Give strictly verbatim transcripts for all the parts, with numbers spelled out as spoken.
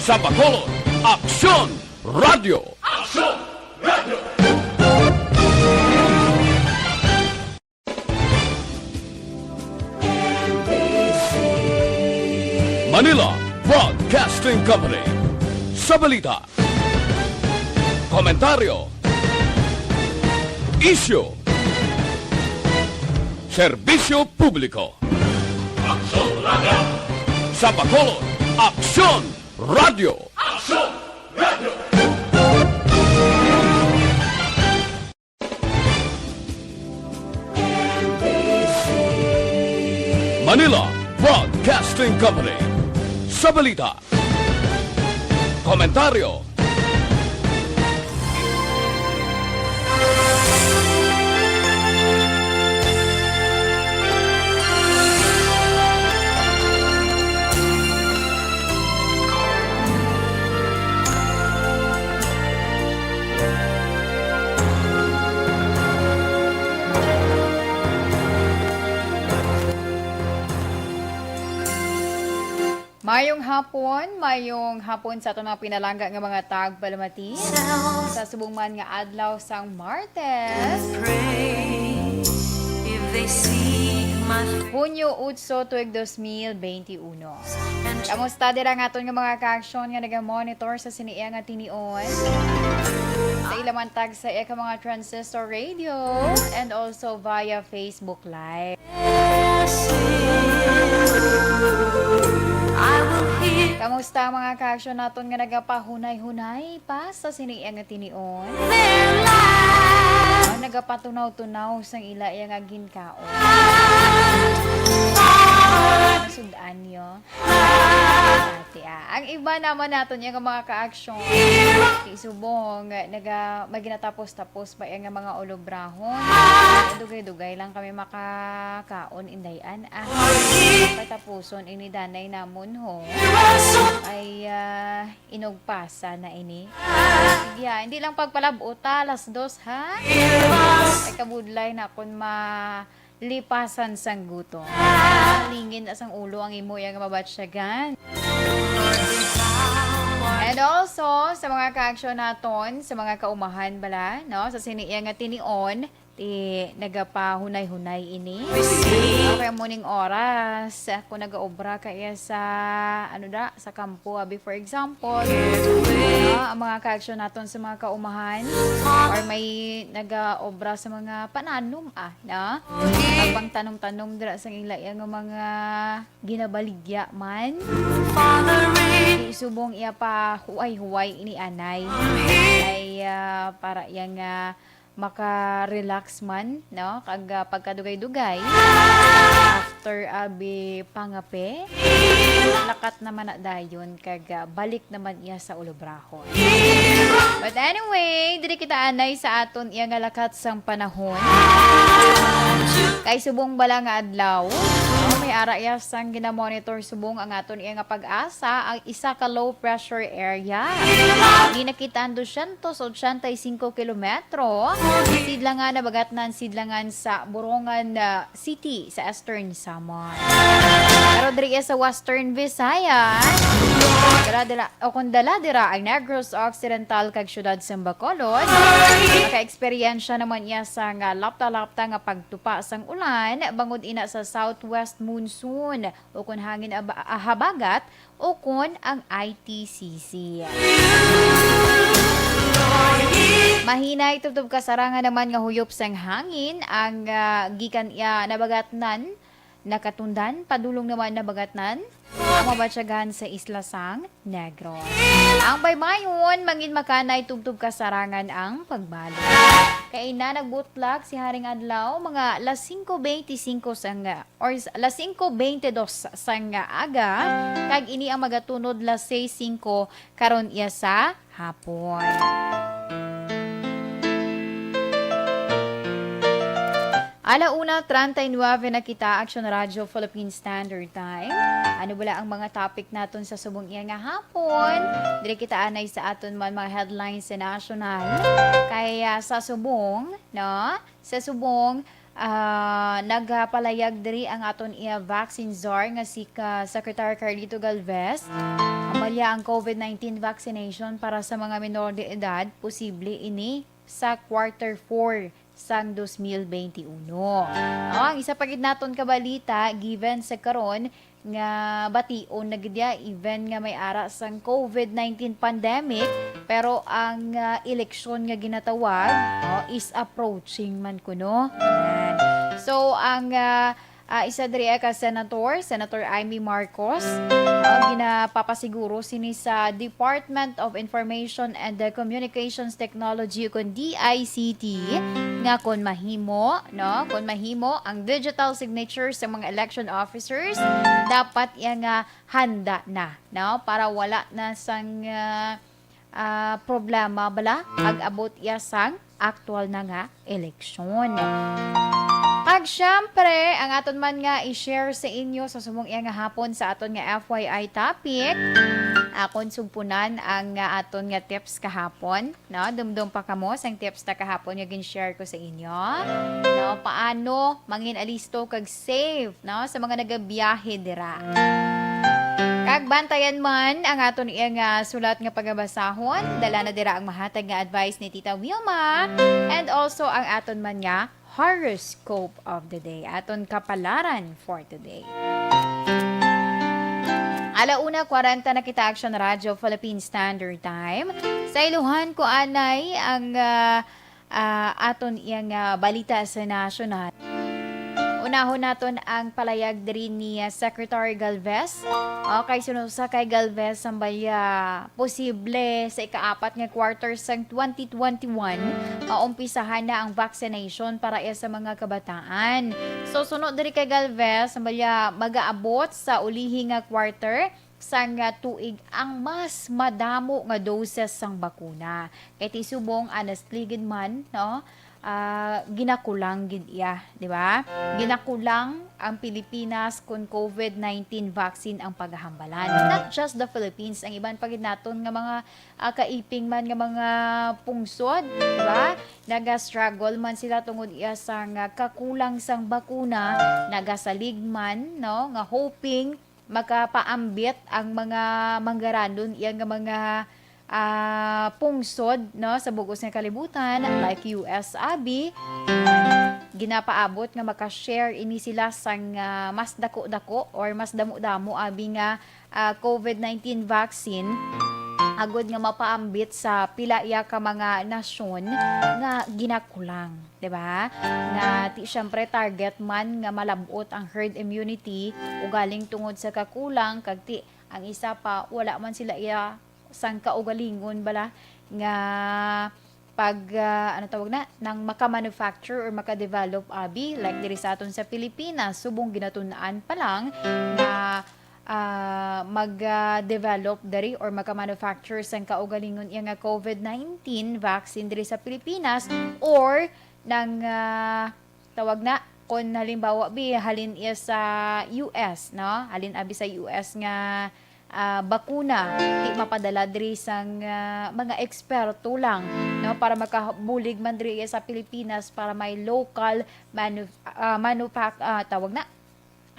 Sa Bacolod, Aksyon Radio. Aksyon Radio. Manila Broadcasting Company. Sa balita, komentaryo, isyu, serbisyo publiko. Aksyon Radio. Sa Bacolod, Aksyon Radio. Aksyon Radio. Manila Broadcasting Company. Sa balita, komentaryo, Mayong hapon, mayong hapon sa aton mga pinalangga nga mga tagpalamati. Sa subong man nga adlaw sang Martes, Pray if they see my Hunyo otso, tuig dos mil benti uno. Kamusta dira ang aton nga mga kaaksyon nga naga-monitor sa sini iya nga tinion? Sa ila man tag sa iya ka mga transistor radio and also via Facebook Live. Kamusta ang mga kaaksyon naton nga nagapahunay-hunay pa sa sini iya nga tinion? O nagapatunaw-tunaw sang ila iya nga ginkaon? Nasud-an niyo? Ati, ah. Ang iba naman naton iya nga mga kaaksyon, ti subong naga, may ginatapos-tapos pa iya nga mga olobrahon. Dugay-dugay lang kami makakaon, inday-an, ah. Patapuson ini danay namon, ho. Ay, ah, inugpasa na ini. Sige, ha, hindi lang pagpalab-ot, ha, alas dos, ha? Ay, kabudlay na kun ma lipasan sang gutom. Lingin na sang ulo ang imo iya nga mabatyagan. And also, sa mga kaaksyon naton, sa mga kaumahan bala, no? Sa sini iya nga tinion, ti nagapahunay-hunay ini. Okay, amo ning oras, kung nagaobra ka iya sa, ano da, sa kampo, abi, for example, ah, ang mga kaaksyon naton sa mga kaumahan, or may nagaobra sa mga pananom, ah, na pagpangtanom-tanom dira sa ila iya nga mga ginabaligya man. Di subong iya pa huway-huway ini anay. Ay, ah, para iya nga maka-relax man, no? Kag, ah, pagkadugay-dugay, after abi pangape, lakat naman na dayon kag, ah, balik naman iya sa ulubrahon. But anyway, diri kita anay sa aton iya nga lakat sang panahon. Kay subong bala nga adlaw, may ara iya sang ginamonitor subong ang aton iya nga PAGASA, ang isa ka low pressure area. Ni nakit-an dosyentos ochenta y cinco kilometro, sidlangan, nabagatnan, sidlangan sa Borongan, ah, City sa Eastern Samar. Pero diri sa Western Visayas, dala-dala, o kung dala-dira ang Negros Occidental kag siyudad sang Bacolod, makaeksperyensya naman iya sang lapta-lapta nga pagtupa sang ulan bangod ina sa southwest monsoon o kon hangin aba-, ah, habagat o kon ang I T C C. Mahinay tubtob kasarangan naman nga huyop sang hangin ang, ah, gikan iya nabagatnan, nakatundan, padulong naman nabagatnan ang mabatyagan sa isla sang Negros. Ang baybayon, mangin makanay tubtob kasarangan ang pagbalik. Kay na nagbutlak si Haring Adlaw mga las singko beinti singko sang, or s-, las singko beinti dos sang aga, kag ini ang magatunod las seis singko karon iya sa hapon. Ala una treinta y nueve na kita, Aksyon Radyo Philippine Standard Time. Ano bala ang mga topic naton sa subong iya nga hapon? Diri kita anay sa aton man mga headlines sa nasyonal. Kay, ah, sa subong, no? Sa subong, Ah, nagapalayag diri ang aton iya vaccine czar nga si ka Secretary Carlito Galvez. Ang balya ang COVID nineteen vaccination para sa mga menor de edad, posible ini sa quarter four sang dos mil benti uno. O, ang isa pa gid naton ka balita, given sa karon nga bation na gid ya, even nga may ara sang COVID nineteen pandemic, pero ang, ah, eleksyon nga ginatawag, o, is approaching man kuno. Yan. So, ang, ah, ah, isa diri ka senator, Senator Imee Marcos, o, ginapapasiguro sini sa Department of Information and the Communications Technology, kun D I C T, nga kon mahimo, no, kon mahimo ang digital signature sa mga election officers, dapat iya nga handa na, no, para wala na sang, ah, ah, problema bala pag-abot iya sang aktual na nga eleksyon. Kag syempre, ang aton man nga i-share sa inyo sa subong iya nga hapon sa aton nga F Y I topic, akon sugpunan ang, ah, aton nga tips kahapon, no? Dumdom pa kamo sang tips ta kahapon nga gin-share ko sa inyo, no? Paano mangin alisto kag safe, no, sa mga nagabiyahe dira. Kag bantayan man ang aton iya nga sulat nga pagabasahon, dala na dira ang mahatag nga advice ni Tita Wilma, and also ang aton man nga horoscope of the day, aton kapalaran for today. Ala una kwarenta na kita, Action Radio Philippine Standard Time. Sa iluhan ko anay ang, ah, ah, aton iyang, ah, balita sa nasyonal. Unahon naton ang palayag diri ni, ah, Secretary Galvez. Okay, suno sa kay Galvez, ang balya posible sa ikaapat nga quarter sang twenty twenty-one, maumpisahan na ang vaccination para iya sa mga kabataan. So, suno diri kay Galvez, ang balya magaabot sa ulihi nga quarter sang, ah, tuig ang mas madamo nga doses sang bakuna. Kay ti subong, honestly gid man, no? Ah, ginakulang gid iya, di ba? Ginakulang ang Pilipinas kon COVID nineteen vaccine ang paghambalan. Not just the Philippines, ang iban pa gid naton nga mga, ah, kaiping man nga mga pungsod, di ba? Naga-struggle man sila tungod iya sang kakulang sang bakuna, nagasalig man, no, nga hoping makapaambit ang mga manggaranon iya nga mga, ah, pungsod, no, sa bug-os nga kalibutan, like U S, abi. Ginapaabot nga maka-share ini sila sang, ah, mas dako-dako or mas damo-damo, abi, nga, ah, COVID nineteen vaccine, agod nga mapaambit sa pila iya ka mga nasyon nga ginakulang, di ba? Nga ti, syempre, target man nga malab-ot ang herd immunity, ugaling tungod sa kakulang, kag ti, ang isa pa, wala man sila iya sang kaugalingon bala nga pag, ah, ano tawag na, nang maka-manufacture or maka-develop, abi, like diri sa aton sa Pilipinas, subong ginatun-an pa lang nga, ah, mag, ah, develop diri or maka-manufacture sang kaugalingon iya nga COVID nineteen vaccine diri sa Pilipinas, or nang, ah, tawag na, kon halimbawa, bi, halin iya sa U S, no? Halin abi sa U S nga, ah, bakuna, ti mapadala diri sang, ah, mga eksperto lang, no? Para makabulig man diri iya sa Pilipinas para may local manu-, ah, manufac-, ah, tawag na,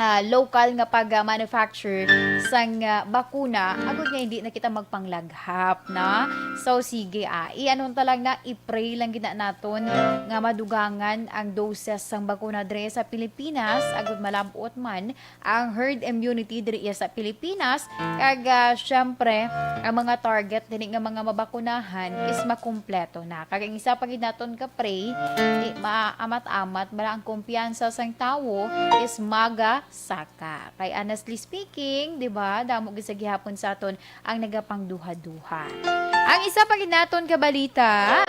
ah, local nga pag, ah, manufacture sang, ah, bakuna, agud nga hindi na kita magpanglaghap, na? So, sige, ah, i-ano ta lang na, i-pray lang gid na naton nga madugangan ang doses sang bakuna diri sa Pilipinas, agud malab-ot man ang herd immunity diri sa Pilipinas, kag, ah, syempre, ang mga target diri nga mga mabakunahan is makumpleto na. Kag ang isa pa gid naton ka pray, di maamat-amat bala ang kumpiyansa sang tawo is magasaka. Kay honestly speaking, di ba, damo gid sa gihapon sa aton ang nagapangduha-duha. Ang isa pa gid naton ka balita,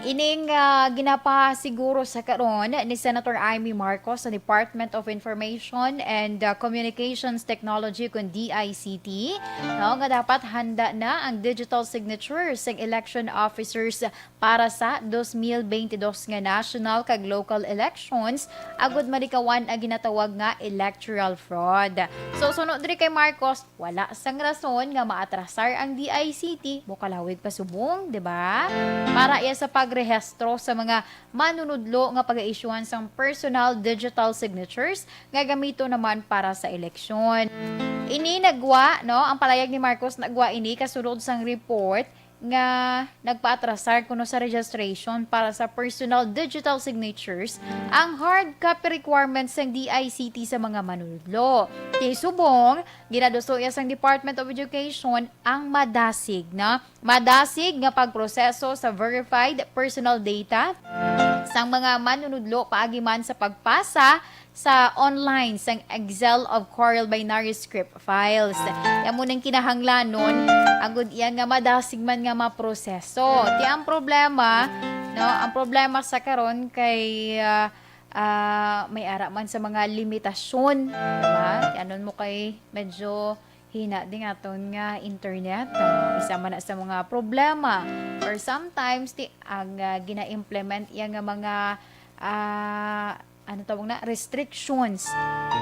ining, ah, ginapasiguro sa karon ni Senator Imee Marcos sa Department of Information and, ah, Communications Technology, kun D I C T, no, nga dapat handa na ang digital signature sang election officers para sa dos mil benti dos nga national kag local elections, agud malikawan ang ginatawag nga electoral fraud. So, suno diri kay Marcos, wala sang rason nga maatrasar ang D I C T, bukalawig pa subong, di ba? Para iya sa pag pagrehistro sa mga manunudlo nga pag-isyuhan sang personal digital signatures nga gamiton naman para sa eleksyon. Ini nagwa, no, ang palayag ni Marcos, nagwa ini kasunod sang report nga nagpaatrasar kuno sa registration para sa personal digital signatures ang hard copy requirements sang D I C T sa mga manunudlo. Kay subong, ginaduso iya sang Department of Education ang madasig na madasig nga pagproseso sa verified personal data sang mga manunudlo paagi man sa pagpasa sa online sang Excel of Corel binary script files. Amo nang kinahanglanon agud iya nga madasig man nga maproseso. Ti ang problema, no, ang problema sa karon kay, ah, ah, may ara man sa mga limitasyon, di ba? Ti anon mo kay medyo hina din aton nga internet, ah, isa man na sa mga problema. Or sometimes, ti, ang, ah, gina-implement iya nga mga, ah, ano tawag na, restrictions,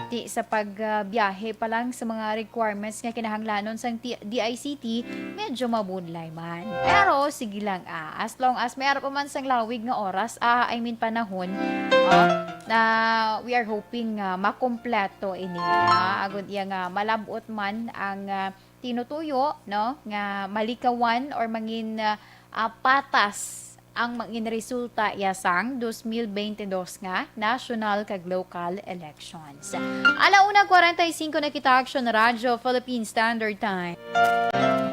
ti, sa pag, ah, biyahe pa lang sa mga requirements nga kinahanglanon sang ti-, D I C T, medyo mabudlay man. Pero sige lang, ah, as long as may ara pa man sang lawig nga oras, ah, I mean panahon, ah, na we are hoping nga makompleto ini, ah, agud iya nga malab-ot man ang, ah, tinutuyo, no, nga malikawan or mangin, ah, ah, patas ang mangin resulta iya sang dos mil bente dos nga national kag local elections. Ala una kwarenta y singko na kita, Action Radio Philippine Standard Time.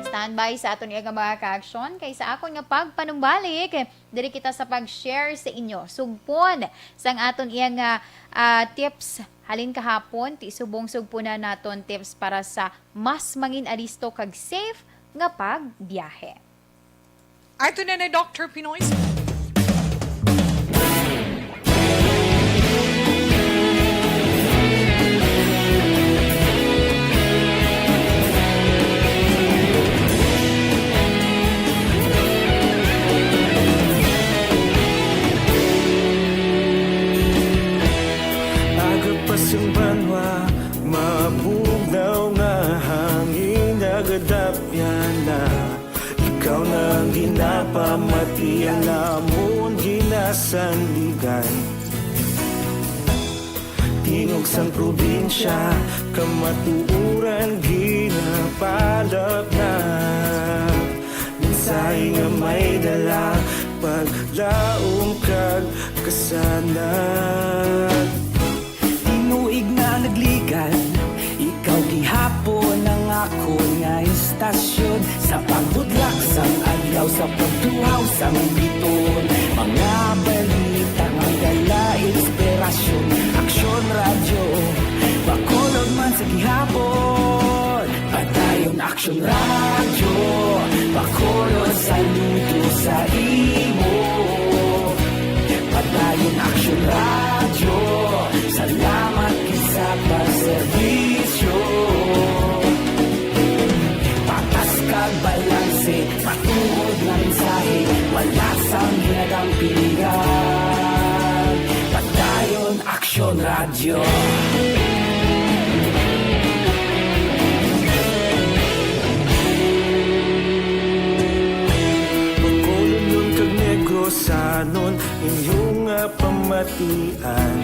Standby sa aton iya nga mga ka-action kay sa akon nga pagpanumbalik, diri kita sa pag-share sa inyo. Sugpon sang aton iya nga, ah, tips halin kahapon, ti subong sugpunan naton tips para sa mas mangin alisto kag safe nga pagbiyahe. Ato na na, Doctor Pinoy. Aga pa sing banwa, mabugnaw nga hangin, nagadapyan na. Ikaw na ang ginapamati, ang amon ginasandigan. Tingog sang probinsya, kamatuoran ginapalapnap. Mensahe nga may dala, paglaom kag kasanag. Tinuig na nagligan, ikaw gihapon ang akon nga istasyon. Sa pagbudlak sang adlaw, sa pagtuhaw sang biton, mga balita nga dala inspirasyon. Aksyon Radyo, Bacolod man sa gihapon. Padayon Aksyon Radyo, Bacolod, saludo sa imo. Padayon Aksyon Radyo, salamat gid sa pagserbisyo. Patas kag balanse, matuod nga mensahe, wala sang ginadampigan. Padayon Aksyon Radyo. Bacolodnon kag Negrosanon, inyo nga pamatian.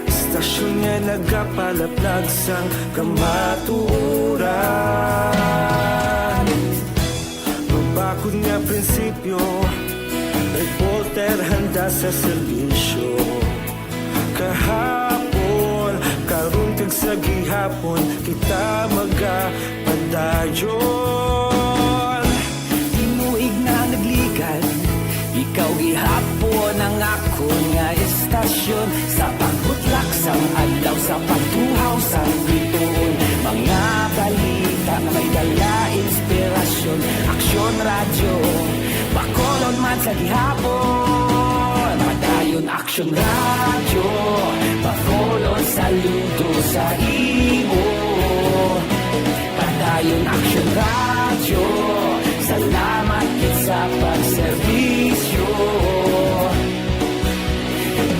Istasyon nga nagapalaplag sang kamatuoran. Mabakod nga prinsipyo, reporter handa sa serbisyo. Kahapon, karon kag sa gihapon, kita magapadayon. Tinuig na nagligan, ikaw gihapon ang akon nga istasyon. Sa pagbutlak sang adlaw, sa pagtuhaw sang bituon, mga balita nga may dala inspirasyon. Aksyon Radyo, Bacolod man sa gihapon. Padayon Aksyon Radyo, Bacolod, saludo sa imo. Padayon Aksyon Radyo, salamat gid sa pagserbisyo.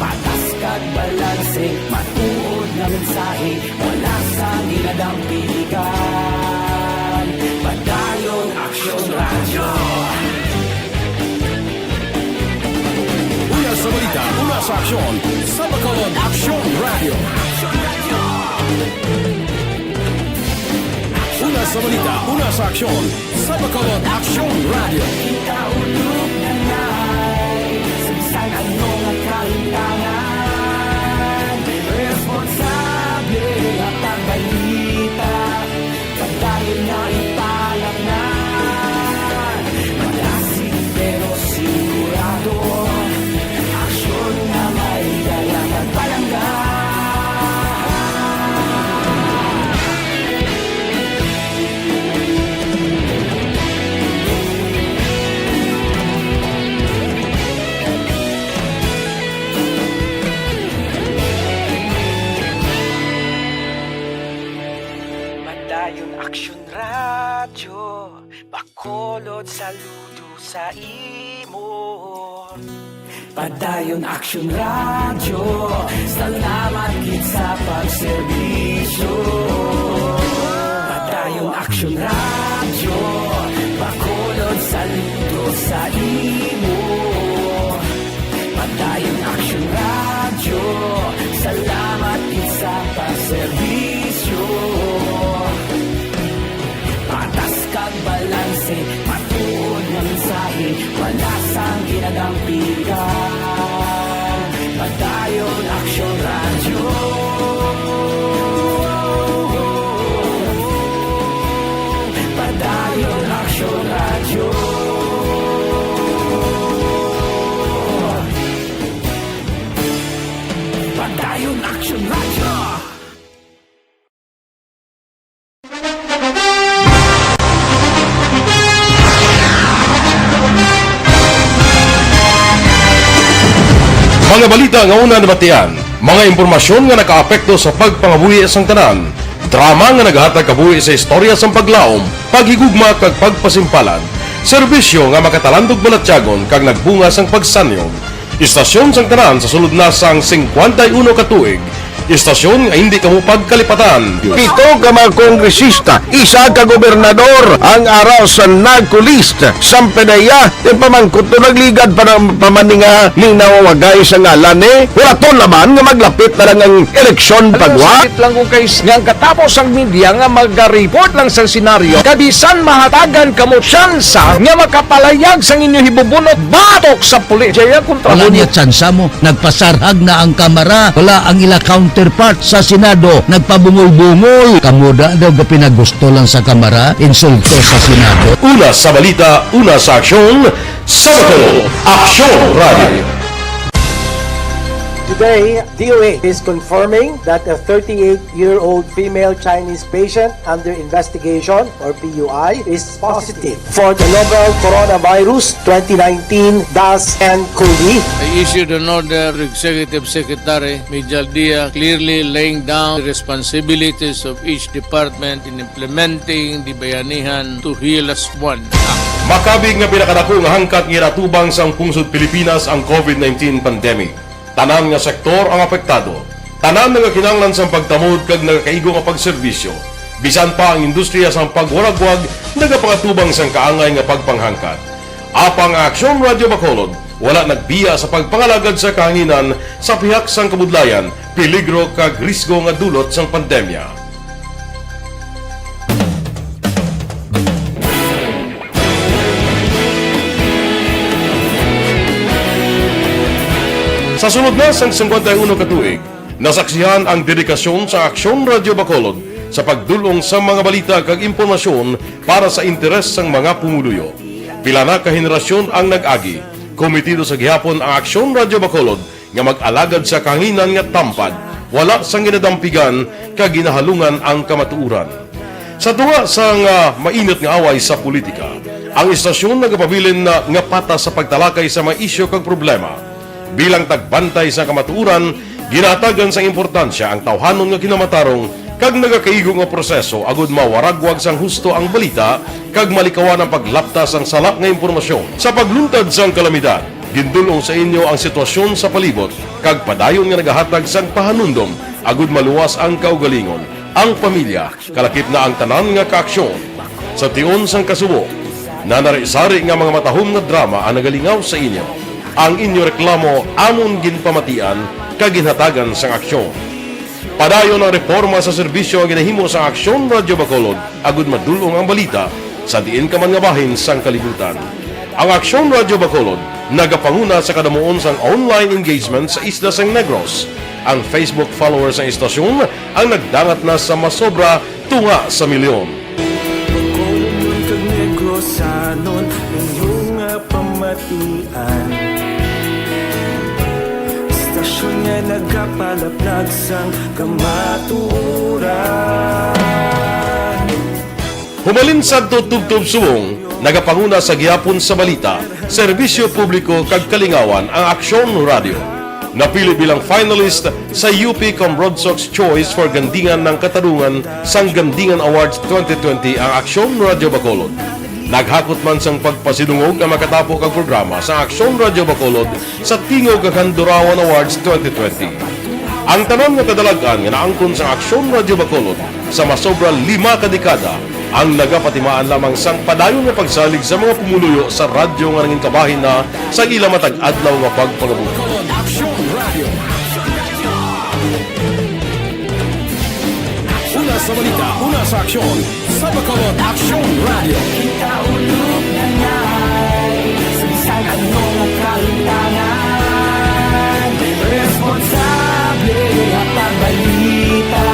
Patas kag balanse, matuod nga mensahe, wala sang ginadampigan. Padayon Aksyon Radyo. Aksyon sa Bacolod, Aksyon Radio. Una sa balita, una sa aksyon sa Bacolod, Aksyon Radio. Kita ulog na nai, sa bisan ano nga kalimtangan, responsable nga pagbalita. Padayon nga ipalamnan, malasig pero sigurado, aksyon nga may dala kag palangga. Padayon Aksyon Radyo, Bacolod, saludo sa imo. Padayon Aksyon Radyo, salamat gid sa pagserbisyo. Padayon Aksyon Radyo, Bacolod, saludo sa imo. Padayon Aksyon Radyo, salamat gid sa pagserbisyo. Patas kag balanse, matuod nga mensahe, wala sang ginadampigan. Padayon Aksyon Radyo. Padayon Aksyon Radyo. Padayon Aksyon Radyo. Mga balita nga una nabatian, mga impormasyon nga nakaapekto sa pagpangabuhi sang tanan, drama nga naghatag kabuhi sa istorya sang paglaom, paghigugma kag pagpasimpalan, serbisyo nga makatalandog balatyagon kag nagbunga sang pagsanyon. Istasyon sang tanan sa sulod na sang singkwenta y uno ka tuig. Istasyon nga hindi kamo pagkalipatan. Pito ka mga kongresista, isa ka gobernador ang ara sa NAGCO list. Sang PDEA, ipamangkot to, nagligad pa ng pamaninga, ning nawawagay sa ngalan ni. Wala to naman nga maglapit na lang ang eleksyon. Ano, pagwa. Sakit lang kung kay nga ang katapos ang media nga maga-report lang sa senaryo, kabisan mahatagan kamo tsansa nga makapalayag sang inyo hibubunot batok sa pulis. Jaya kontra. Wala mo niya tsansa mo. Nagpasarhag na ang Kamara. Wala ang ila counterpart sa Senado. Nagpabungol-bungol. Kamo da daw gapinagusto lang sa Kamara, insulto sa Senado. Una sa balita, una sa aksyon, sa Bacolod, Aksyon Radio. Today, D O A is confirming that a thirty-eight-year-old female Chinese patient under investigation, or P U I, is positive for the novel coronavirus twenty nineteen dash N cov. I issued an order to Executive Secretary Mijal Dia, clearly laying down the responsibilities of each department in implementing the Bayanihan to Heal As One Act. Makabig nga pinakadako nga hangkat nga ginatubang sang pungsod Pilipinas ang COVID nineteen pandemic. Tanan nga sektor ang apektado. Tanan nagakinahanglan sang pagtamod kag nagakaigo nga pagserbisyo. Bisan pa ang industriya sang pagwaragwag nagapangatubang sang kaangay nga pagpanghangkat. Apang ang Aksyon Radio Bacolod wala nagbiya sa pagpangalagad sa kahanginan sa pihak sang kabudlayan, peligro kag risgo nga dulot sang pandemya. Sa sulod na sang singkwenta y uno ka tuig, nasaksihan ang dedikasyon sa Aksyon Radio Bacolod sa pagdul-ong sa mga balita kag impormasyon para sa interes sang mga pumuluyo. Pila na ka henerasyon ang nag-agi. Komitido sa gihapon ang Aksyon Radio Bacolod nga mag-alagad sa kahanginan nga tampad, wala sang ginadampigan kag ginahalungan ang kamatuoran. Sa tunga sang, ah, mainit nga away sa politika, ang istasyon nagapabilin na nga patas sa pagtalakay sa mga isyu kag problema. Bilang tagbantay sa kamatuoran, ginahatagan sang importansya ang tawhanon nga kinamatarong kag nagakaigo nga proseso agud mawaragwag sang husto ang balita kag malikawan ang paglapta sang sala nga impormasyon. Sa pagluntad sang kalamidad, gindul-ong sa inyo ang sitwasyon sa palibot kag padayon nga nagahatag sang pahanumdom agud maluwas ang kaugalingon, ang pamilya, kalakip na ang tanan nga kaaksyon. Sa tion sang kasubo, nanari-sari nga mga matahom nga drama ang nagalingaw sa inyo. Ang inyo reklamo amon ginpamatian kag ginhatagan sang aksyon. Padayon ang reporma sa serbisyo nga ginahimo sang Aksyon Radyo Bacolod agud madul-ong ang balita sa diin ka man nga bahin sang kalibutan. Ang Aksyon Radyo Bacolod nagapanguna sa kadamuon sang online engagement sa isla sang Negros. Ang Facebook followers sang istasyon ang nagdangat na sa masobra tunga sa milyon. Bacolod kag Negrosanon, inyo nga pamatian. Istasyon nga nagapalaplag sang kamatuoran. Humalin sadto tubtob subong, nagapanguna sa gihapon sa balita, serbisyo publiko kag kalingawan ang Aksyon Radio. Napili bilang finalist sa U P Cambronsox Choice for Gandingan ng Katarungan sang Gandingan Awards twenty twenty ang Aksyon Radio Bacolod. Naghakot man sang pagpasidungog ang makatapo kag programa sa Aksyon Radio Bacolod sa Tingog kag Handurawan Awards twenty twenty. Ang tanan nga kadalag-an nga naangkon sang Aksyon Radio Bacolod sa masobra lima ka dekada ang nagapatimaan lamang sang padayon nga pagsalig sa mga pumuluyo sa radyo nga nangin kabahin na sa ila matag adlaw nga pagpangabuhi. Aksyon Radio. Una sa balita, una sa aksyon, sa Bacolod Aksyon Radio. Kita ulog na ngay, sa bisan anong kalintangan, responsable at pagbalita,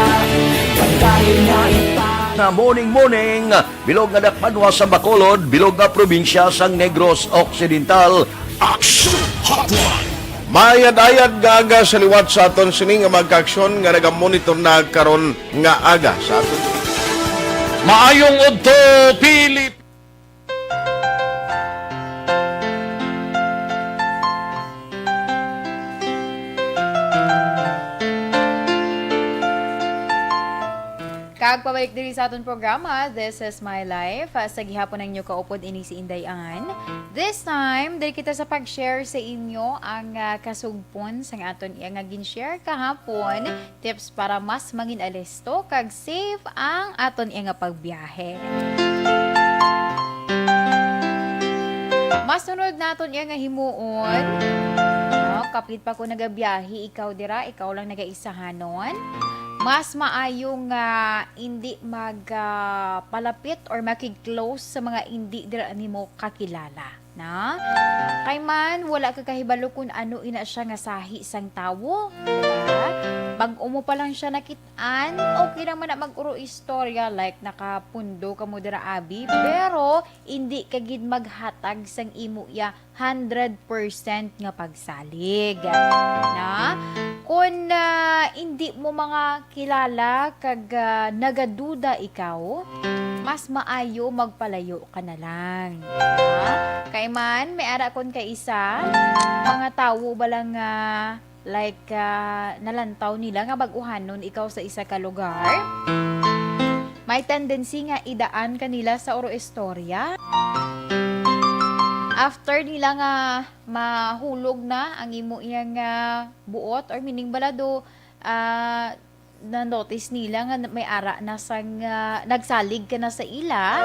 pagkain na ipang- Na morning, morning, bilog nga dakpanwa sa Bacolod, bilog nga probinsya sang Negros Occidental. Action Hotline. Mayad-ayad nga aga sa liwat sa aton sini nga mga kaaksyon nga nagamonitor na karon nga aga sa aton. Maayong udto, Pilip. Kag pabalik diri sa aton programa, This is My Life. Ah, sa gihapon ang inyo kaupod ini si Inday Ann. This time, diri kita sa pag-share sa inyo ang, ah, kasugpon sang aton iya nga gin-share kahapon, tips para mas mangin alisto kag safe ang aton iya nga pagbiyahe. Masunod naton iya nga himuon, no, kapit pa ko nagabiyahe, ikaw dira, ikaw lang nagaisahanon. Mas maayo nga indi mag, ah, palapit or makig-close sa mga indi dira nimo kakilala, na? Kay man, wala ka kahibalo kung ano ina siya nga sahi sang tawo, diba? Bag-o mo pa lang siya nakit-an, okay lang man na mag-uro istorya, like, nakapundo ka mo dira, abi, pero indi ka gid maghatag sang imo iya hundred percent nga pagsalig. Na? Kon, ah, indi mo mga kilala kag, ah, nagaduda ikaw, mas maayo magpalayo ka na lang. Ha? Kay man, may ara kon kay isa, mga tawo ba lang nga, like, ah, nalantaw nila nga bag-uhanon ikaw sa isa ka lugar, may tendency nga idaan ka nila sa uro istorya. After nila nga mahulog na ang imo iyang, ah, buot, or meaning balado, ah, na-notice nila nga may ara na sang, ah, nagsalig ka na sa ila,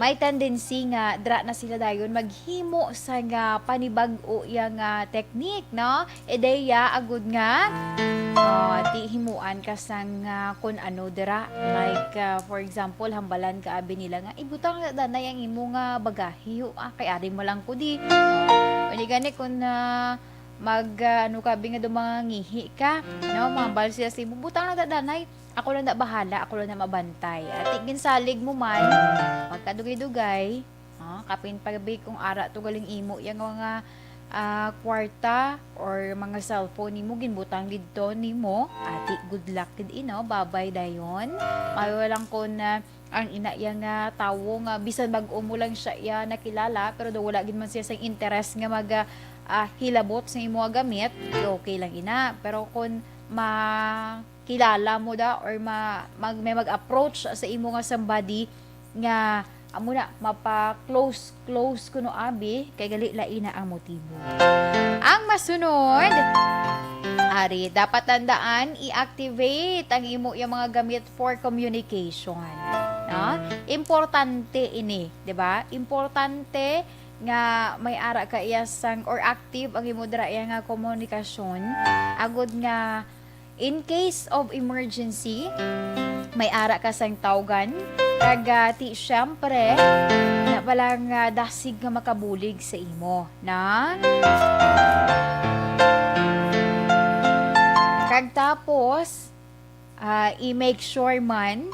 may tendency nga dira na sila dayon maghimo sang, ah, panibag-o iya nga technique, no? Ideya agud nga, ah, di himuan ka sang, ah, kun ano dira. Like, ah, for example, hambalan ka abi nila nga, "Ibutang na danay ang imo nga bagahe, ah, kay ari mo lang ko di." Unya gani kun, ah, mag, ah, ano ka, bi nga daw mangangihi ka, no? Mahambal sila sa imo, "Butang na danay, ako lang na bahala, ako lang na mabantay." Ati ginsalig mo man, magkadugay-dugay, ah, kapin pa bi kung ara to galing imo yang mga, ah, kwarta or mga cellphone nimo ginbutang didto nimo, ati good luck gid ino, babay dayon. Mayo lang ko na ang ina iya nga tawo nga bisan bag-o mo lang siya iya nakilala, pero daw wala gid man siya sang interes nga mag, ah, hilabot sa imo nga gamit, okay lang ina. Pero kung makilala mo da or ma-, mag-, may mag-approach sa imo nga somebody nga amo na mapa-close, close kuno abi, kay gali lain na ang motibo. Ang masunod, ari, dapat tandaan, i-activate ang imo yang mga gamit for communication. No? Importante ini, di ba? Importante nga may ara ka iya sang, or active ang imo dira iya nga komunikasyon, agud nga in case of emergency, may ara ka sang tawgan, kag, ah, ti, siyempre, na pala nga dasig nga makabulig sa imo, na? Kag tapos, ah, i-make sure man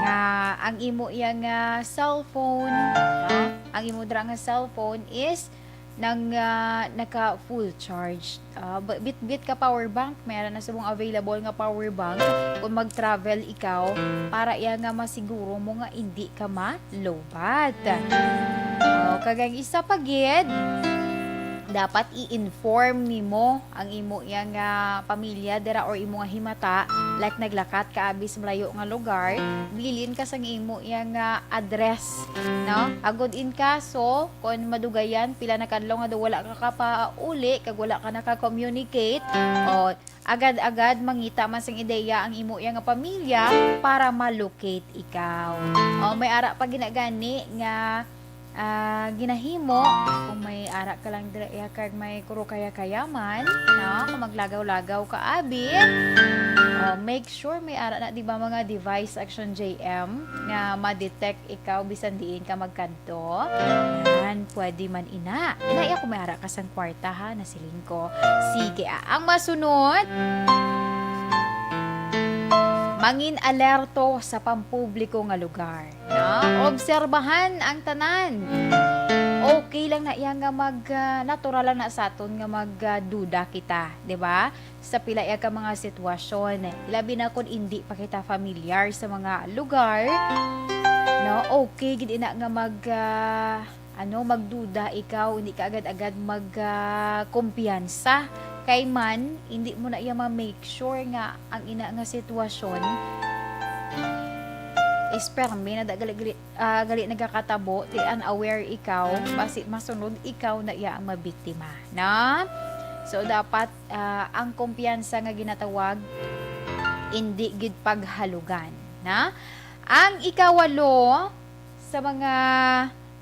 nga ang imo iya nga cellphone, no? Ang imo dira nga cellphone is nang, ah, naka full charge. Ah, ba-, bit-bit ka power bank, meron na subong available nga power bank kung mag-travel ikaw para iya nga masiguro mo nga indi ka ma-lowbat. Oh, kag ang isa pa gid, dapat i-inform nimo ang imo iya nga pamilya dira or imo nga himata, like naglakat ka abi sa malayo nga lugar, bilin ka sang imo iya nga address, no? Agud in kaso, kon madugayan, pila na kadlaw nga daw wala ka kapauli, kag wala ka naka-communicate, o agad-agad mangita man sang ideya ang imo iya nga pamilya para ma-locate ikaw. O, may ara pa ginagani nga, ah, ginahimo, kung may ara ka lang dira iya kag may kuro kaya-kaya man, no? Kung maglagaw-lagaw ka abi, o, make sure may ara na, di ba, mga device action J M nga ma-detect ikaw bisan diin ka magkadto. Yan, pwede man ina. Ina, iya kung may ara ka sang kwarta, ha, nasiling ko. Sige, ah, ang masunod, mangin alerto sa pampubliko nga lugar. No? Obserbahan ang tanan. Okay lang na iya nga mag, ah, natural lang na sa aton nga mag, ah, duda kita, di ba? Sa pila iya ka mga sitwasyon, labi na kon indi pa kita familiar sa mga lugar, no? Okay gid ina nga mag, ah, ano, magduda ikaw, hindi ka agad-agad mag, ah, kumpiyansa. Kay man, hindi mo na iya ma-make sure nga ang ina nga sitwasyon is permi na da-, gali, gali, ah, gali nagakatabo, ti unaware ikaw, basi masunod ikaw na iya ang mabiktima, na? So, dapat, ah, ang kumpiyansa nga ginatawag, indi gid paghalugan, na? Ang ikawalo, sa mga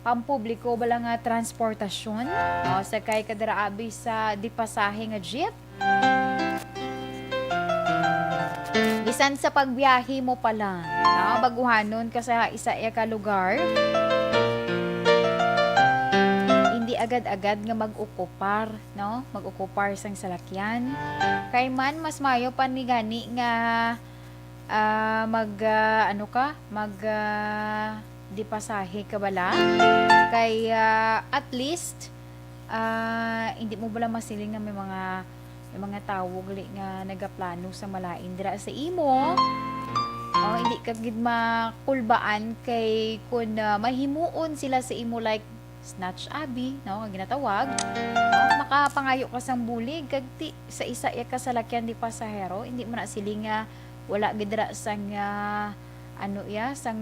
pampubliko bala nga transportasyon, o, sakay ka dira abi sa di pasahe nga jeep. Bisan sa pagbiyahe mo pa lang, no? Baguhanon ka sa isa iya ka lugar, hindi agad-agad nga mag-okupar, no? Mag-okupar sang salakyan. Kay man, mas maayo pa ni gani nga, ah, mag, ah, ano ka, mag, ah, di pasahe ka bala. Kay, ah, at least, ah, hindi mo bala masiling nga may mga, may mga tawo gali nga nagaplano sa malain dira sa imo. O, hindi ka gid makulbaan kay kun, ah, mahimuon sila sa imo, like, snatch abi, no, nga ginatawag, no? Makapangayo ka sang bulig kag ti, sa isa iya ka salakyan di pasahero, hindi mo na siling nga wala gid dira sang, ah, ano iya, sang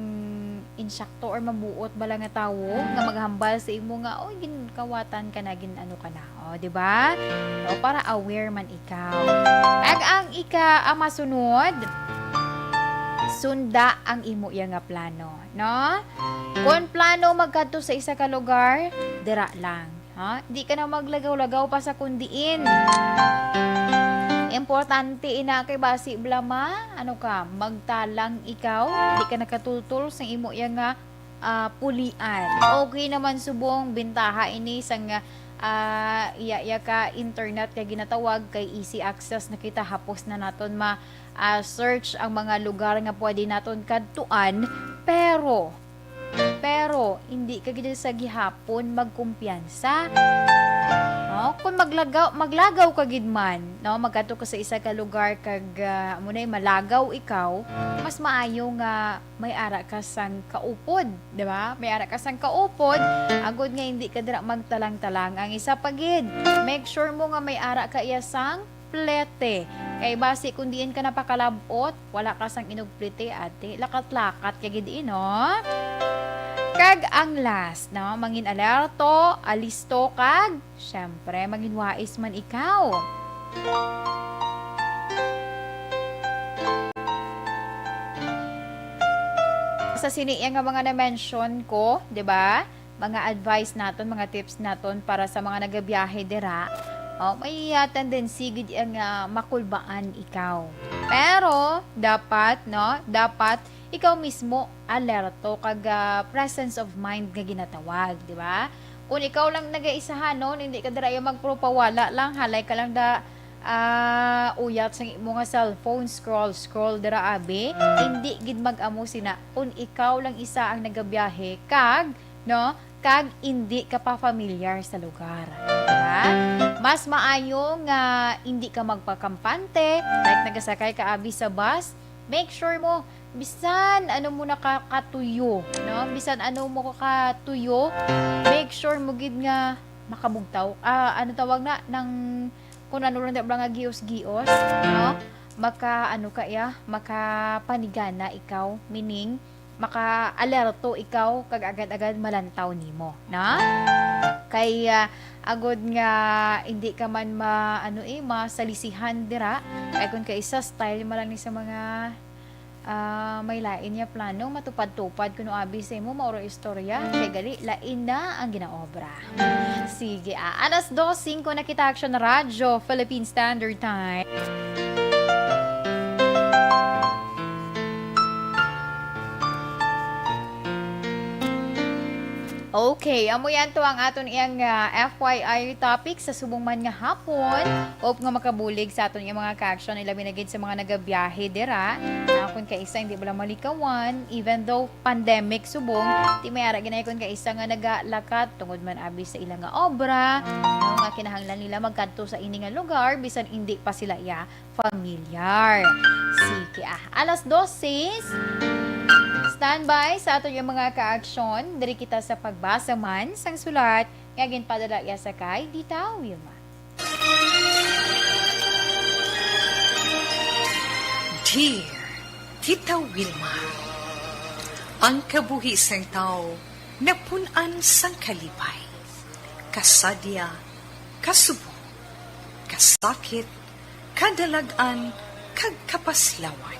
insakto or mabuot bala nga tawo nga maghambal sa imo nga, "Oy, ginkawatan ka na, gin-ano ka na." O, di ba? So, para aware man ikaw. Kag ang ika, ang masunod, sunda ang imo iya nga plano, no? Kon plano magkadto sa isa ka lugar, dira lang, ha? Di ka na maglagaw-lagaw pa sa kun diin. Importante ina kay basi blama, ano ka, magtalang ikaw, di ka nakatultol sa imo iya nga, ah, pulian. Okay naman subong, bintaha ini sang, ah, iya, iya ka internet kay ginatawag kay easy access na kita, hapos na naton ma, ah, search ang mga lugar nga pwede naton kadtuan, pero Pero hindi ka gid sa gihapon magkumpiyansa. No? Kung maglagaw, maglagaw ka gid man, no, magkadto ka sa isa ka lugar kag, ah, amo na'y malagaw ikaw, mas maayo nga may ara ka sang kaupod, di ba? May ara ka sang kaupod, agod nga hindi ka dira magtalang-talang. Ang isa pa gid, make sure mo nga may ara ka iya sang plete. Kay basi kung diin ka napakalab-ot, wala ka sang inugplete, ate, lakat-lakat ka gid, eh, no? Kag ang last, no? Mangin alerto, alisto, kag, syempre, mangin wais man ikaw. Sa sini iya nga mga na-mention ko, di ba? mga advice naton, mga tips naton para sa mga nagabiyahe dira, oh, may, ah, tendency gid iya nga makulbaan ikaw. Pero dapat, no, dapat ikaw mismo alerto kag, ah, presence of mind nga ginatawag, di ba? Kung ikaw lang nagaisahanon, hindi ka dira iya magpropawala lang, halay ka lang da, ah, uyat sa imo nga cellphone, scroll, scroll dira, abi. Hindi gid mag-amo sina kung ikaw lang isa ang nagabiyahe kag, no, kag hindi ka pa familiar sa lugar, di ba? Mas maayo nga hindi ka magpakampante, like nagasakay ka, abi, sa bus, make sure mo, bisan ano mo nakakatuyo, no? Bisan ano mo kakatuyo, make sure mo gid nga makabugtaw. Ah, ano tawag na? Nang, kung ano lang, di ba, nga gios-gios, no? Maka, ano ka, iya? Makapanigana ikaw, meaning, maka-alerto ikaw kag agad-agad malantaw nimo, na? Kay, ah, agod nga hindi ka man ma-, ano, eh, masalisihan dira, kay kung kaisa style man lang ni sa mga, ah, may lain niya plano, matupad-tupad kuno abi sa imo, mauro istorya, kay gali, lain na ang ginaobra. Sige, ah, alas dos singko na kita, Action Radyo, Philippine Standard Time. Okay, amo yan to ang aton iyang, ah, F Y I topic sa subong man nga hapon. Hope nga makabulig sa aton iyang mga ka-action, ilabi na gid sa mga nagabiyahe dira. Ah, kung kaisa hindi bala malikawan, even though pandemic subong, ti may ara ginay kung kaisa nga nagalakat tungod man abi sa ila nga obra, no, nga kinahanglan nila magkadto sa ini nga lugar bisan hindi pa sila iya familiar. Sige, ah, alas dos, sis. Standby sa aton yung mga ka-aksyon. Diri kita sa pagbasa man sang sulat nga ginpadala iya sa kay Tita Wilma. Dear Tita Wilma, ang kabuhi sang tawo napun-an sang kalipay, kasadya, kasubong, kasakit, kadalag-an, kag kapaslawan.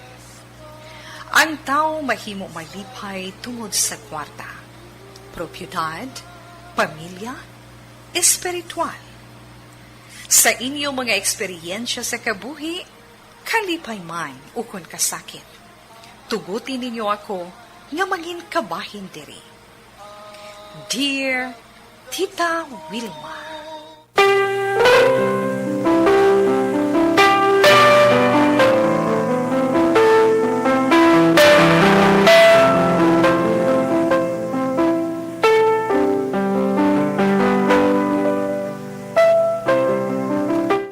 Ang tawo mahimo malipay tungod sa kwarta, propiedad, pamilya, espiritual. Sa inyo mga eksperyensya sa kabuhi, kalipay man ukon kasakit, tuguti ninyo ako nga mangin kabahin diri. Dear Tita Wilma.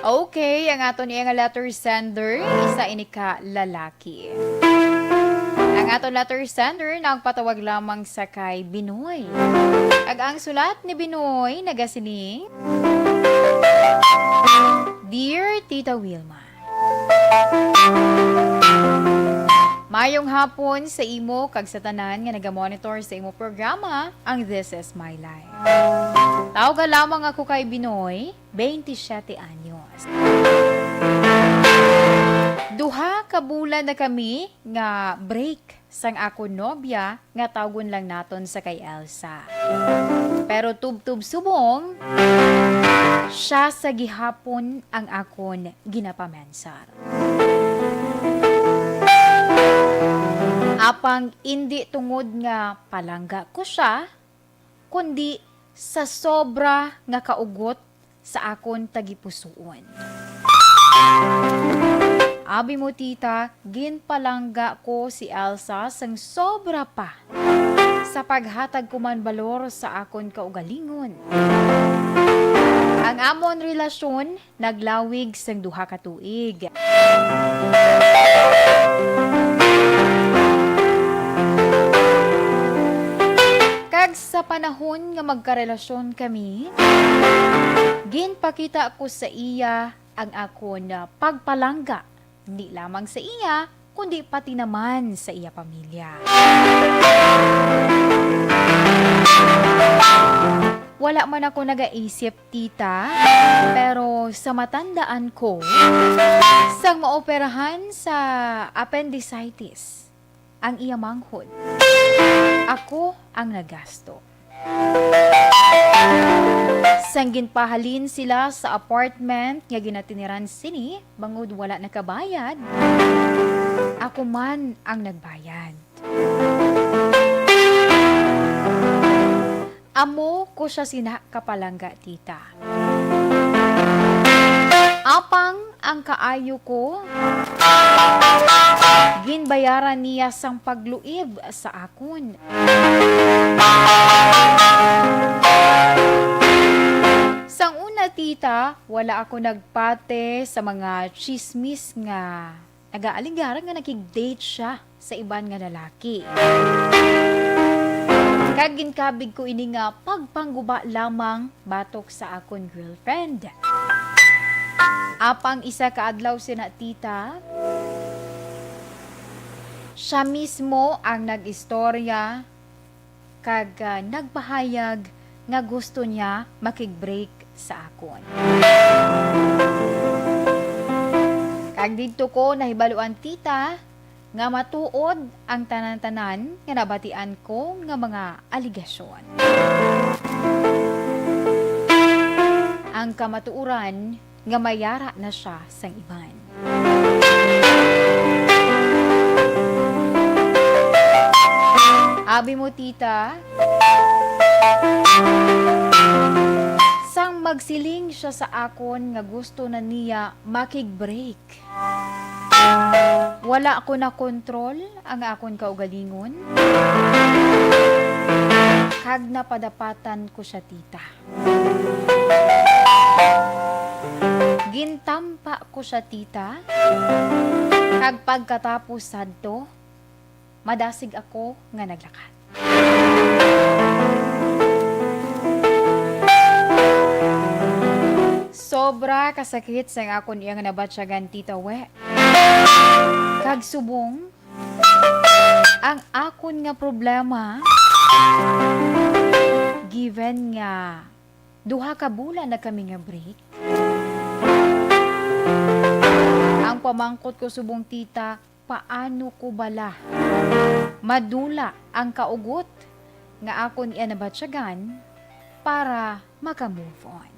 Okay, ang aton iya nga letter sender, isa ini ka lalaki. Ang aton letter sender nagpatawag lamang sa kay Binoy. Kag ang sulat ni Binoy nagasiling, Dear Tita Wilma, mayong hapon sa imo kag sa tanan nga nagamonitor sa imo programa, ang This Is My Life. Tawga lamang ako kay Binoy, twenty-seven anyos. Duha ka bulan na kami nga break sang akon nobya nga tawgon lang naton sa kay Elsa. Pero tubtob subong, siya sa gihapon ang akon ginapamensar. Apang indi tungod nga palangga ko siya, kundi sa sobra nga kaugot sa akon tagipusoon. Abi mo, tita, ginpalangga ko si Elsa sang sobra pa sa paghatag ko man balor sa akon kaugalingon. Ang amon relasyon naglawig sang duha ka tuig. Kag sa panahon nga magkarelasyon kami, ginpakita ko sa iya ang akon pagpalangga, hindi lamang sa iya, kundi pati naman sa iya pamilya. Wala man ako nagaisip, tita, pero sa matandaan ko, sang maoperahan sa appendicitis ang iya manghod, ako ang nagasto. Sang ginpahalin sila sa apartment nga ginatiniran sini, bangod wala nakabayad, ako man ang nagbayad. Amo ko siya sina kapalangga, tita. Apang ang kaayo ko, ginbayaran niya sang pagluib sa akon. Sang una, tita, wala ako nagpati sa mga tsismis nga nagaaligar nga nakig-date siya sa iban nga lalaki. Kag ginkabig ko ini nga pagpangguba lamang batok sa akon girlfriend. Apang isa ka adlaw sina tita, siya mismo ang nag-istorya kag, ah, nagpahayag nga gusto niya makig-break sa akon. Kag didto ko nahibaluan, tita, nga matuod ang tanan-tanan nga nabatian ko nga mga aligasyon. Ang kamatuoran nga may ara na siya sang iban. Abi mo, tita, sang magsiling siya sa akon nga gusto na niya makig-break, wala ko nakontrol ang akon kaugalingon, kag napadapatan ko siya, tita. Gintampa ko siya, tita, kag pagkatapos sadto, madasig ako nga naglakat. Sobra kasakit sang akon iya nga nabatyagan, Tita We. Kag subong, ang akon nga problema, given nga duha ka bulan na kami nga break, ang pamangkot ko subong, tita, paano ko bala madula ang kaugot nga akon iya nabatyagan para maka-move on?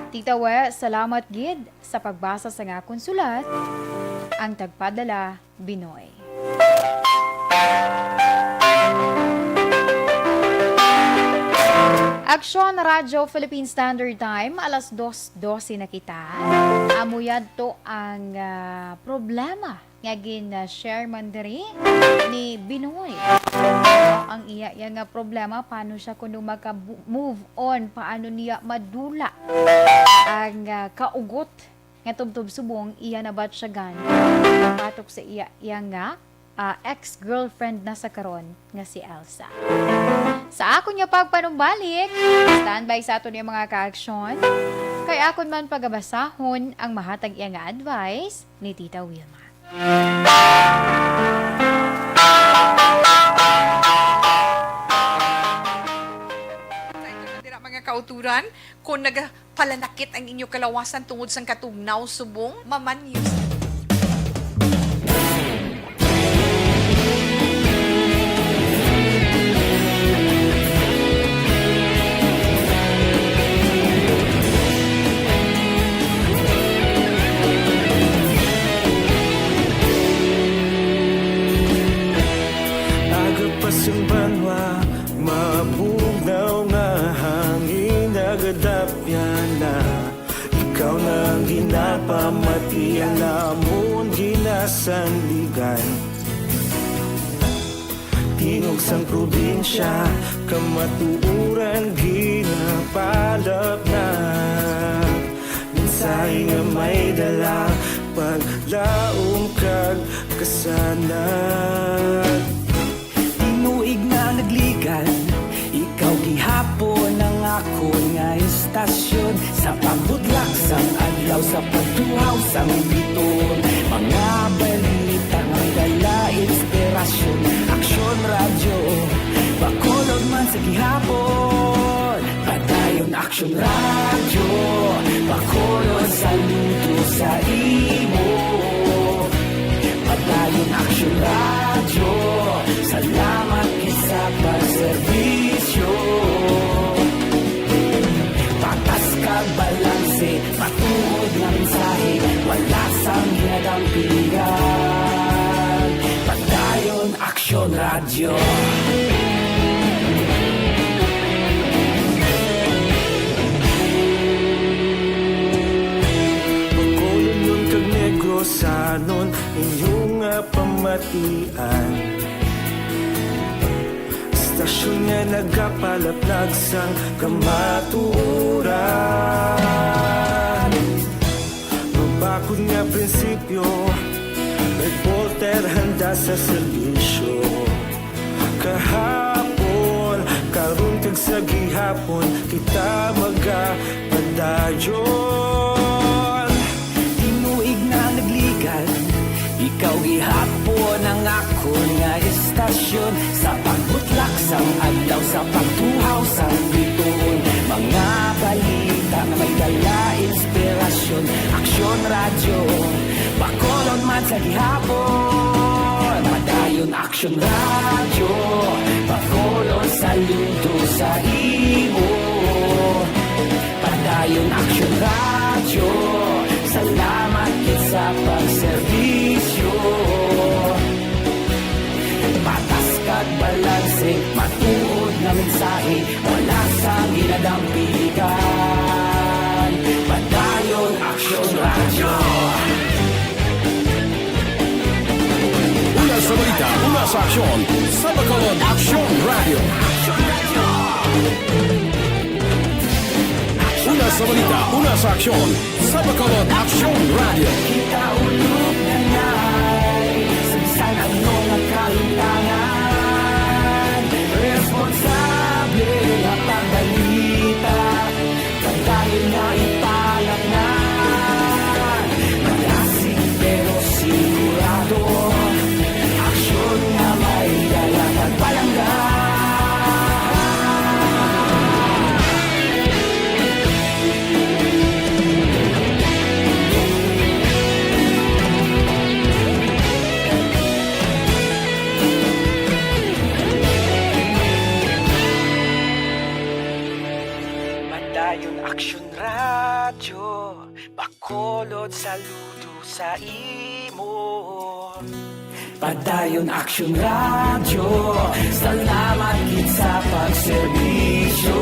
Tita We, salamat gid sa pagbasa sang akon sulat. Ang tagpadala, Binoy. Aksyon Radyo Philippine Standard Time, alas dos dose na kita. Amo yadto ang, ah, problema nga gin-share man diri ni Binoy. Ang iya, iya nga problema, paano siya kuno maka-move on, paano niya madula ang, ah, kaugot nga tubtob subong iya nabatyagan batok sa iya, iya nga, ah, ex-girlfriend na sa karon nga si Elsa. Sa akon nga pagpanumbalik, standby sa aton nga mga kaaksyon, kay akon man pagabasahon ang mahatag iya nga advice ni Tita Wilma. Sa inyo na dira, mga kauturan, kung nagapalanakit ang inyo kalawasan tungod sang katugnaw subong, mamanyo sa Aga pa sang banwa, mabugnaw nga hangin, nagadapyan na. Ikaw na ang ginapamati, ang amon ginasandigan. Tingog sang probinsya, kamatuoran ginapalapnag. Mensahe nga may dala, paglaom kag kasanag. Tinuig na nagligan, ikaw gihapon ang akon nga istasyon. Sa pagbudlak sang adlaw, sa pagtuhaw sang biton, mga balita nga dala inspirasyon. Aksyon Radyo, Bacolod man sa gihapon. Padayon Aksyon Radyo, Bacolod, saludo sa imo. Padayon Aksyon Radyo, salamat. Pigan, Padayon Aksyon Radyo. Bacolodnon kag Negrosanon, inyo nga pamatian. Istasyon nga nagapalaplag sang kamatuoran. Mabakod nga prinsipyo, reporter handa sa serbisyo. Kahapon, karon kag sa gihapon, kita magapadayon. Tinuig na nagligad, ikaw gihapon ang akon nga istasyon. Sa pagbutlak sang adlaw, sa pagtuhaw sang bituon, mga balita nga may dala inspirasyon. Aksyon Radyo, Bacolod man sa gihapon. Padayon Aksyon Radyo, Bacolod, saludo sa imo. Padayon Aksyon Radyo, salamat gid sa pagserbisyo. Patas kag balanse, matuod nga mensahe, wala sang ginadampigan. Padayon Aksyon Radyo. Una sa balita, una sa aksyon, sa Bacolod Aksyon Radyo. Una sa balita, una sa aksyon, sa Bacolod Aksyon Radyo. Kita ulog na ngay, sa bisan ano nga kalutangan, responsable nga pagbalita, padayon nga ipalatnan. Malasig pero sigurado, aksyon nga may dala kag palangga. Padayon Aksyon Radyo, Bacolod, saludo sa imo. Padayon Aksyon Radyo, salamat gid sa pagserbisyo.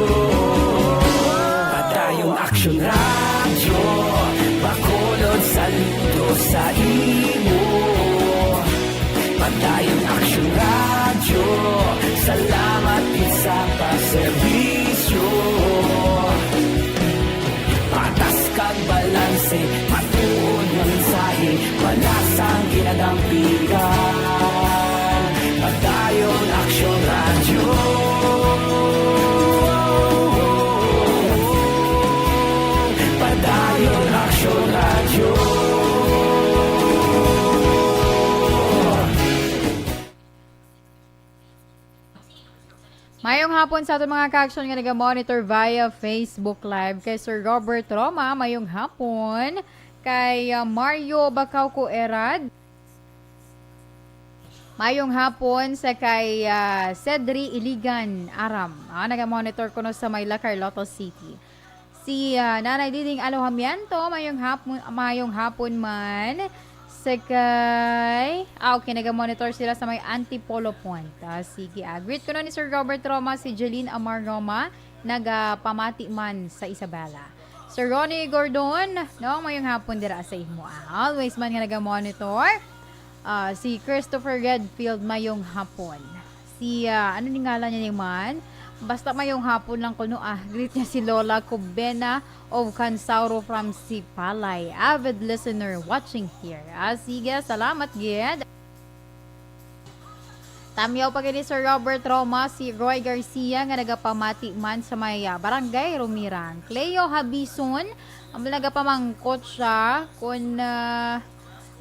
Padayon Aksyon Radyo, Bacolod, saludo sa imo. Padayon Aksyon Radyo, salamat gid sa pagserbisyo. Patas kag balanse, matuod nga mensahe, wala sang ginadampigan. Padayon Aksyon Radyo. Padayon Aksyon Radyo. Mayong hapon sa aton mga ka-aksyon nga naga-monitor via Facebook Live. Kay Sir Robert Roma, mayong hapon. Kay, ah, Mario Bacauco Erad, mayong hapon. Sa kay, ah, Cedri Iligan Aram, ah, naga-monitor kuno sa may La Carlota City. Si, ah, Nanay Diding Alojamiento, mayong hapon, mayong hapon man. Sa kay, ah, okay, naga-monitor sila sa may Antipolo Point. Ah, sige, ah, greet ko na ni Sir Robert Roma, si Jeline Amar Roma, nagapamati man sa Isabela. Sir Ronnie Gordon, no, mayong hapon dira sa imo, ah. Always man nga naga-monitor. Ah, si Christopher Redfield, mayong hapon. Si, ah, ano ni ngalan niya ni man? Basta mayong hapon lang kuno, ah. Greet niya si Lola Cubena of Cansauro from Sipalay. Avid listener watching here. Ah, sige, salamat gid. Tamyaw pa gid ni Sir Robert Roma, si Roy Garcia nga nagapamati man sa may, ah, Barangay Rumirang. Cleo Habison, ang nagapamangkot siya kung, ah,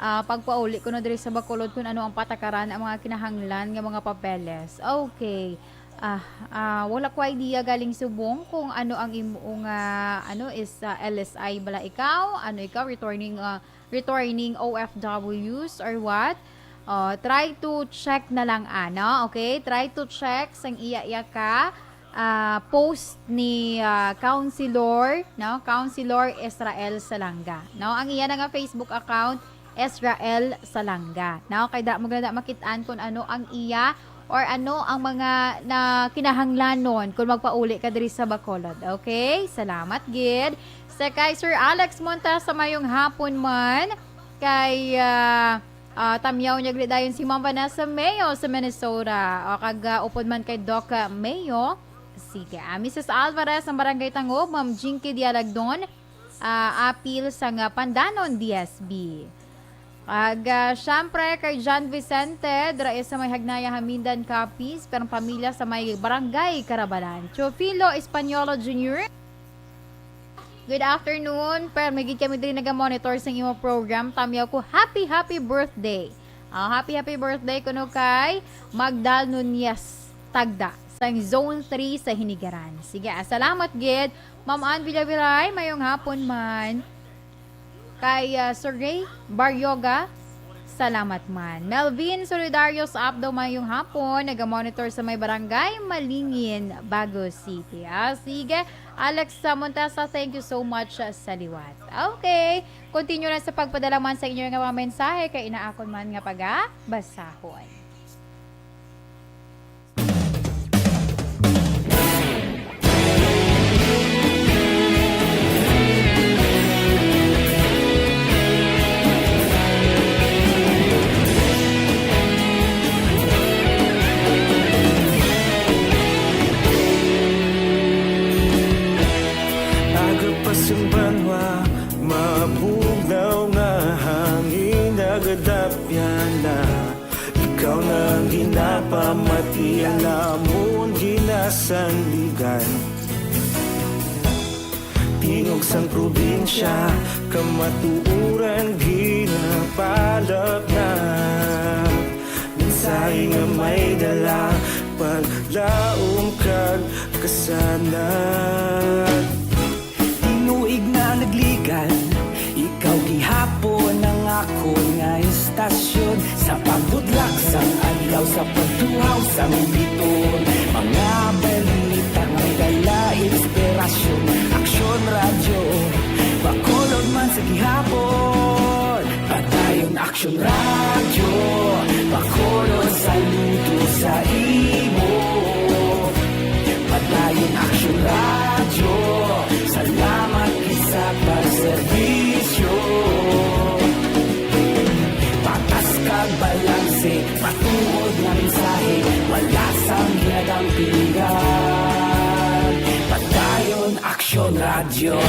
ah, pagpauli kuno diri sa Bacolod kung ano ang patakaran, ang mga kinahanglan nga mga papeles. Okay. Ah, ah, wala ko idea galing subong kung ano ang imo nga, ano is, ah, L S I bala ikaw, ano ikaw, returning, ah, returning O F Ws or what? Oh, try to check na lang, ano, okay? Try to check sang iya-iya ka, ah, post ni, ah, Councilor, no? Councilor Israel Salanga, no? Ang iya na nga Facebook account Israel Salanga. Now, kay da mo ganda makit-an kung ano ang iya or ano ang mga na kinahanglanon kung magpauli ka diri sa Bacolod. Okay? Salamat gid. Sa kay Sir Alex Montasa, mayong hapon man. Kay, ah, ah, Tamyaw niya gid dayon si Ma'am Vanessa Mayo sa Minnesota. O kag, ah, upod man kay Doc, ah, Mayo. Sige. Ah, Missus Alvarez, ang Barangay Tangob, Ma'am Jinky Dialagdon, ah, apil sa nga Pandanon D S B. Ag, ah, syempre, kay John Vicente, dira sa may Hagnaya, Hamindan, Capiz, pero ang pamilya sa may Barangay Carabalan. Teofilo Españolo Junior, good afternoon. Per, may gid kami diri naga-monitor sa imo program. Tamyaw ko, happy, happy birthday. Ah, happy, happy birthday kuno kay Magdal Nunez Tagda sa Zone three sa Hinigaran. Sige, ah, salamat gid. Ma'am Ann Villaviray, mayong hapon man. Kay, ah, Sir Ray Baryoga, salamat man. Melvin Solidarios Abdo, mayong hapon. Naga-monitor sa may barangay Malingin, Bago City. Ah, sige. Alex, ah, Montesa, thank you so much, ah, sa liwat. Okay. Continue na sa pagpadala man sa inyo nga mga mensahe kay inaakon man nga pagabasahon. Aga pa sing banwa, mabugnaw nga hangin, nagadapyan na. Ikaw na ang ginapamati, ang amon ginasandigan. Tingog sang probinsya, kamatuoran ginapalapnag. Mensahe nga may dala, paglaom kag kasanag. Tinuig na nagligan, ikaw gihapon ang akon nga istasyon. Sa pagbutlak sang adlaw, sa pagtuhaw sang bituon, mga balita nga may dala inspirasyon. Aksyon Radyo, Bacolod man sa gihapon. Padayon Aksyon Radyo, Bacolod, saludo sa imo. Padayon Aksyon Radyo, salamat gid sa pagserbisyo. Patas kag balanse, matuod nga mensahe, wala sang ginadampigan. Padayon Aksyon Radyo.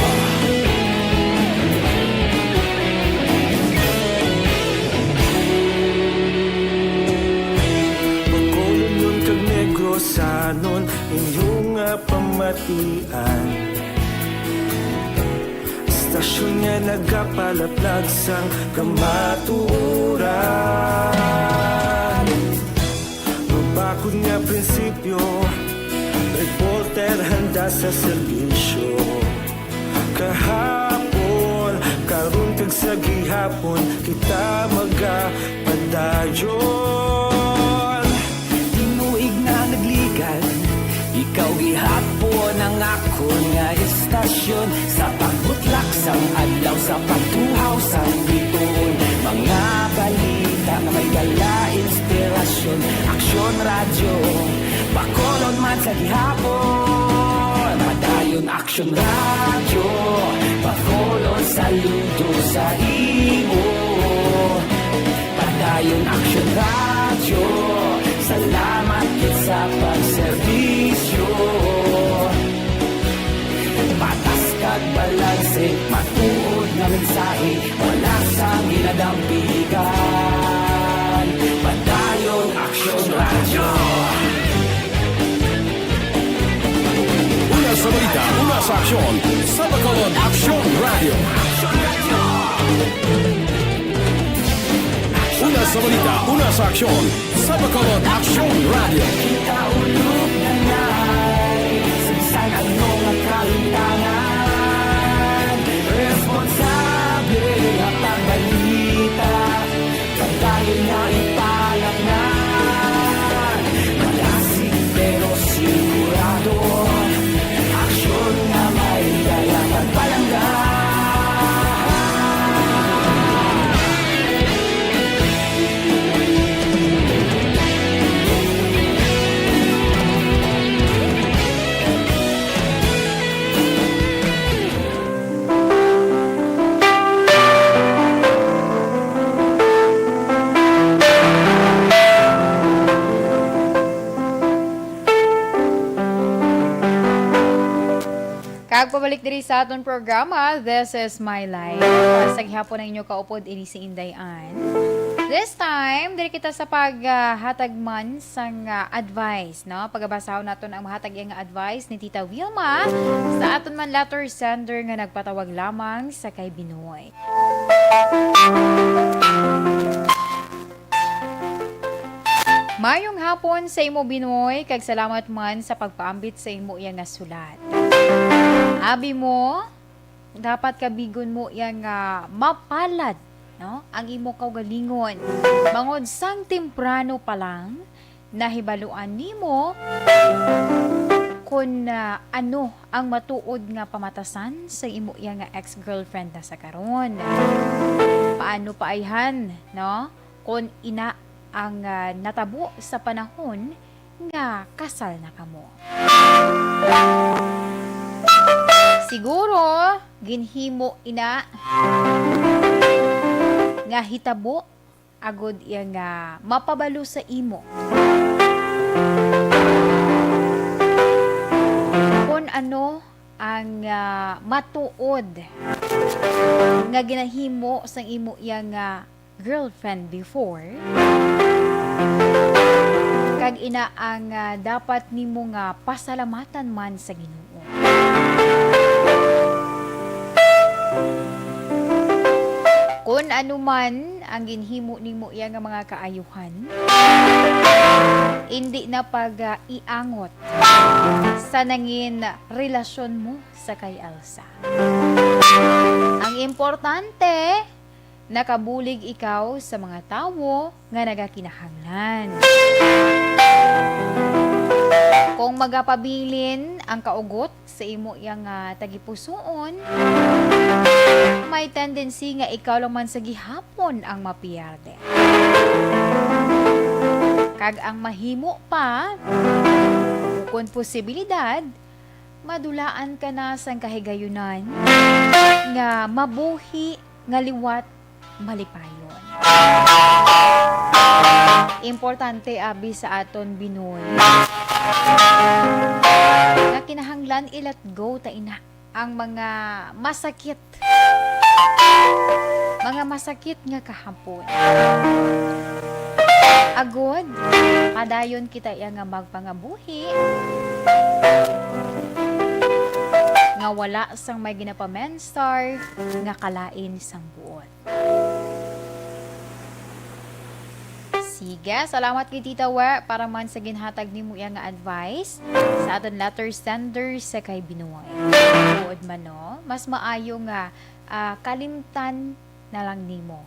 Bacolodnon kag Negrosanon, inyo nga pamatian. Istasyon nga nagapalaplag sang kamatuoran. Mabakod nga prinsipyo, reporter handa sa serbisyo. Kahapon, karon kag sa gihapon, kita magapadayon. Tinuig na nagligan, ikaw gihapon ang akon nga istasyon. Sa pagbutlak sang adlaw, sa pagtuhaw sang bituon, mga balita nga may dala inspirasyon. Aksyon Radyo, Bacolod man sa gihapon. Padayon Aksyon Radyo, Bacolod, saludo sa imo. Padayon Aksyon Radyo, salamat gid sa pagserbisyo. Patas kag balanse, matuod nga mensahe, wala sang ginadampigan. Padayon Aksyon Radyo. Una sa balita, una sa aksyon, sa Bacolod Aksyon Radyo. Una sa balita, una sa aksyon, sa Bacolod Aksyon Radyo. Kita ulog na nai, sa bisan ano nga kalimtangan, responsable nga pagbalita. Padayon nga ipalatnan, malasig pero sigurado, aksyon nga may dala pagpalangga. Balik diri sa aton programa, This is My Life. Para sa gihapon ang inyo kaupod, ini si Inday Ann. This time, diri kita sa paghatag man sang, ah, advice, no? Pagabasahon naton ang mahatag iya nga advice ni Tita Wilma sa aton man letter sender nga nagpatawag lamang sa kay Binoy. Mayong hapon sa imo, Binoy, kag salamat man sa pagpaambit sa imo iya nga sulat. Abi mo, dapat kabigon mo iya nga mapalad, no, ang imo kaugalingon. Bangod sang temprano pa lang, nahibaluan nimo kon, ah, ano ang matuod nga pamatasan sa imo iya nga ex-girlfriend na sa karon. Paano pa ayhan, no? Kon ina ang, ah, natabo sa panahon nga kasal na kamo. Siguro, ginhimo ina nga hitabo agud iya nga mapabalo sa imo kon ano ang, ah, matuod nga ginahimo sang imo iya nga girlfriend before, kag ina ang, ah, dapat nimo nga pasalamatan man sa Ginoo. Kon ano man ang ginhimo nimo iya nga mga kaayuhan, indi na pag, ah, iangot sa nangin relasyon mo sa kay Elsa. Ang importante, nakabulig ikaw sa mga tawo nga nagakinahanglan. Kung magapabilin ang kaugot sa imo iya nga tagipusoon, may tendency nga ikaw lang man sa gihapon ang mapierde. Kag ang mahimo pa, bukon posibilidad, madulaan ka na sang kahigayunan nga mabuhi nga liwat malipayon. Importante abi sa aton Binoy nga kinahanglan i-let go ta ina ang mga masakit, mga masakit nga kahapon. Agod, padayon kita iya nga magpangabuhi nga wala sang may ginapamensar nga kalain sang buot. Sige, salamat kay Tita We para man sa ginhatag nimo iya nga advice sa aton letter sender sa kay Binoy. Tuod man, no? Mas maayo nga, ah, kalimtan na lang nimo.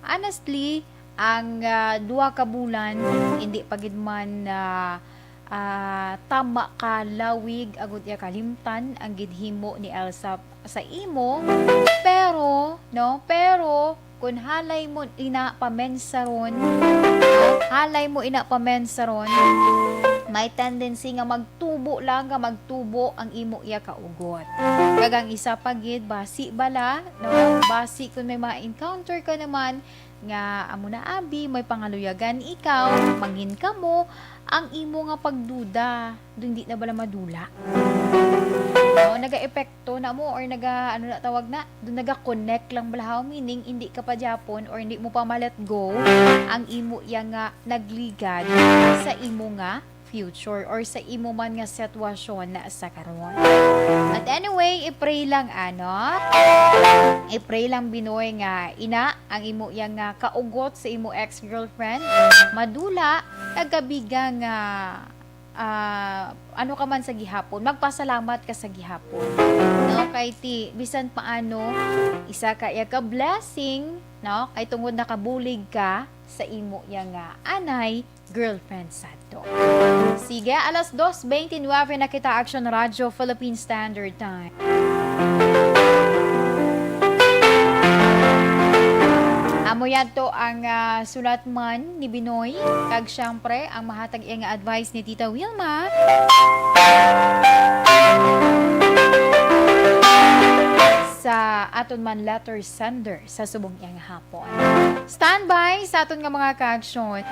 Honestly, ang, ah, duha ka bulan, hindi pa gid man, ah, ah, tama ka lawig agud iya kalimtan ang ginhimo ni Elsa sa imo. Pero, no, pero kung halay mo ina pamensaron, no, halay mo ina pamensaron, may tendency nga magtubo lang nga magtubo ang imo iya kaugot. Kag ang isa pa gid, basi bala, no, basi kung may mga encounter ka naman, nga amo na abi, may pangaluyagan ikaw, mangin kamo, ang imo nga pagduda, dun di na bala madula. No, naga-epekto na mo or naga, ano na tawag na, dun naga-connect lang bala, how meaning, hindi ka pa gyapon or hindi mo pa ma-let go ang imo iya nga nagligad sa imo nga future or sa imo man nga sitwasyon sa karon. But anyway, i-pray lang, ano? I-pray lang, Binoy, nga ina ang imo iya nga kaugot sa imo ex-girlfriend, madula, kag kabiga nga, ah, ano ka man sa gihapon, magpasalamat ka sa gihapon. No, kay ti, bisan paano, isa ka iya ka blessing, no? Kay tungod nakabulig ka sa imo iya nga anay, girlfriend sadto. Sige, alas dos bente nuebe na kita, Action Radio Philippine Standard Time. Amo yadto ang, ah, sulat man ni Binoy, kag siyempre ang mahatag iya nga advice ni Tita Wilma sa aton man letter sender sa subong iya nga hapon. Standby sa aton nga mga ka-aksyon.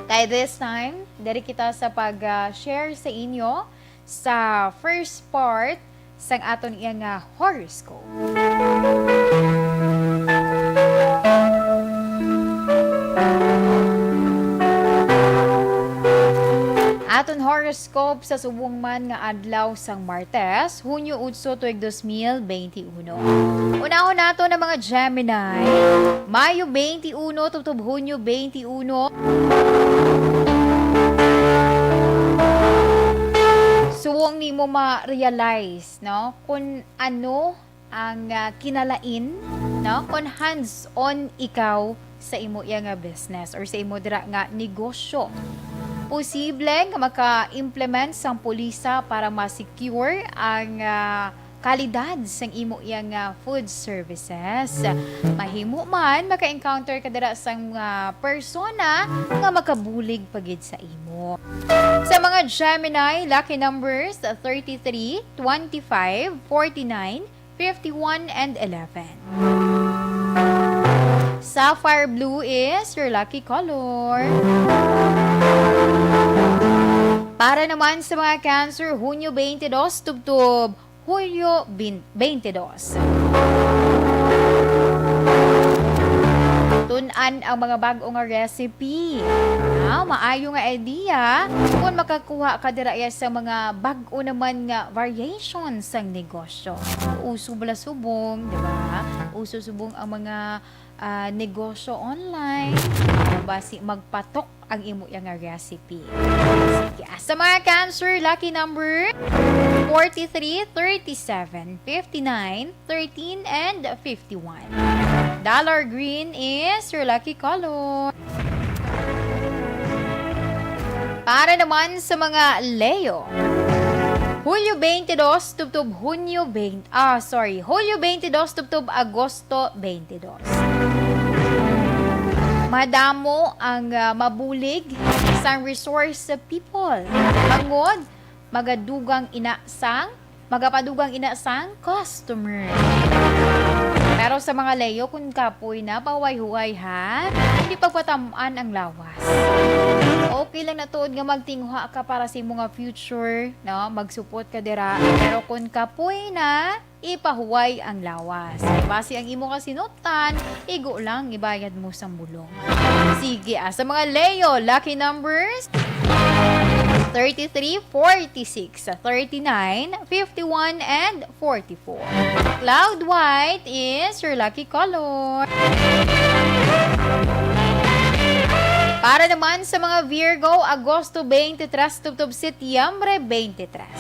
Kay this time, diri kita sa pag, ah, share sa inyo sa first part sang aton iya nga horoscope. Aton horoscope sa subong man nga adlaw sang Martes, Hunyo otso tuig dos mil bente uno. Unahon nato ang mga Gemini. Mayo bente uno tubtob Hunyo bente uno. Subong nimo ma-realize, no, kung ano ang, ah, kinalain, no, kung hands-on ikaw sa imo iya nga business or sa imo dira nga negosyo. Posible nga maka-implement sang pulisa para ma-secure ang, ah, kalidad sang imo iya nga food services. Mahimo man maka-encounter ka dira sang mga persona nga makabulig pa gid sa imo. Sa mga Gemini, lucky numbers thirty-three, twenty-five, forty-nine, fifty-one, and eleven. Sapphire blue is your lucky color. Para naman sa mga Cancer, Hunyo twenty-two tubtob Hulyo bin-, twenty-two. Tun-an ang mga bag-o nga recipe. Ah, maayo nga idea kung makakuha ka dira iya sa mga bag-o naman nga variation sang negosyo. Uso bala subong, di ba? Uso subong ang mga, ah, negosyo online. Basi magpatok ang imo iya nga recipe. Sige, ah, sa mga Cancer, lucky number forty-three, thirty-seven, fifty-nine, thirteen, and fifty-one. Dollar green is your lucky color. Para naman sa mga Leo, Hulyo twenty-two tubtob Hunyo twenty, ah, sorry, Hulyo twenty-two tubtob Agosto twenty-two. Madamo ang, ah, mabulig sang resource people. Bangod, magadugang ina sang, magapadugang ina sang customer. Pero sa mga Leo, kung kapoy na, pahuway-huway, ha? Hindi pagpatam-an ang lawas. Okay lang na tuod nga magtinguha ka para sa imo nga future, no? Magsupot ka dira. Pero kung kapoy na, ipahuway ang lawas. Basi ang imo kasinuptan, igo lang ibayad mo sang bulong. Sige, ah, sa mga Leo, lucky numbers thirty-three, forty-six, thirty-nine, fifty-one, and forty-four. Cloud white is your lucky color. Para naman sa mga Virgo, Agosto twenty-three tubtob Setyembre twenty-three.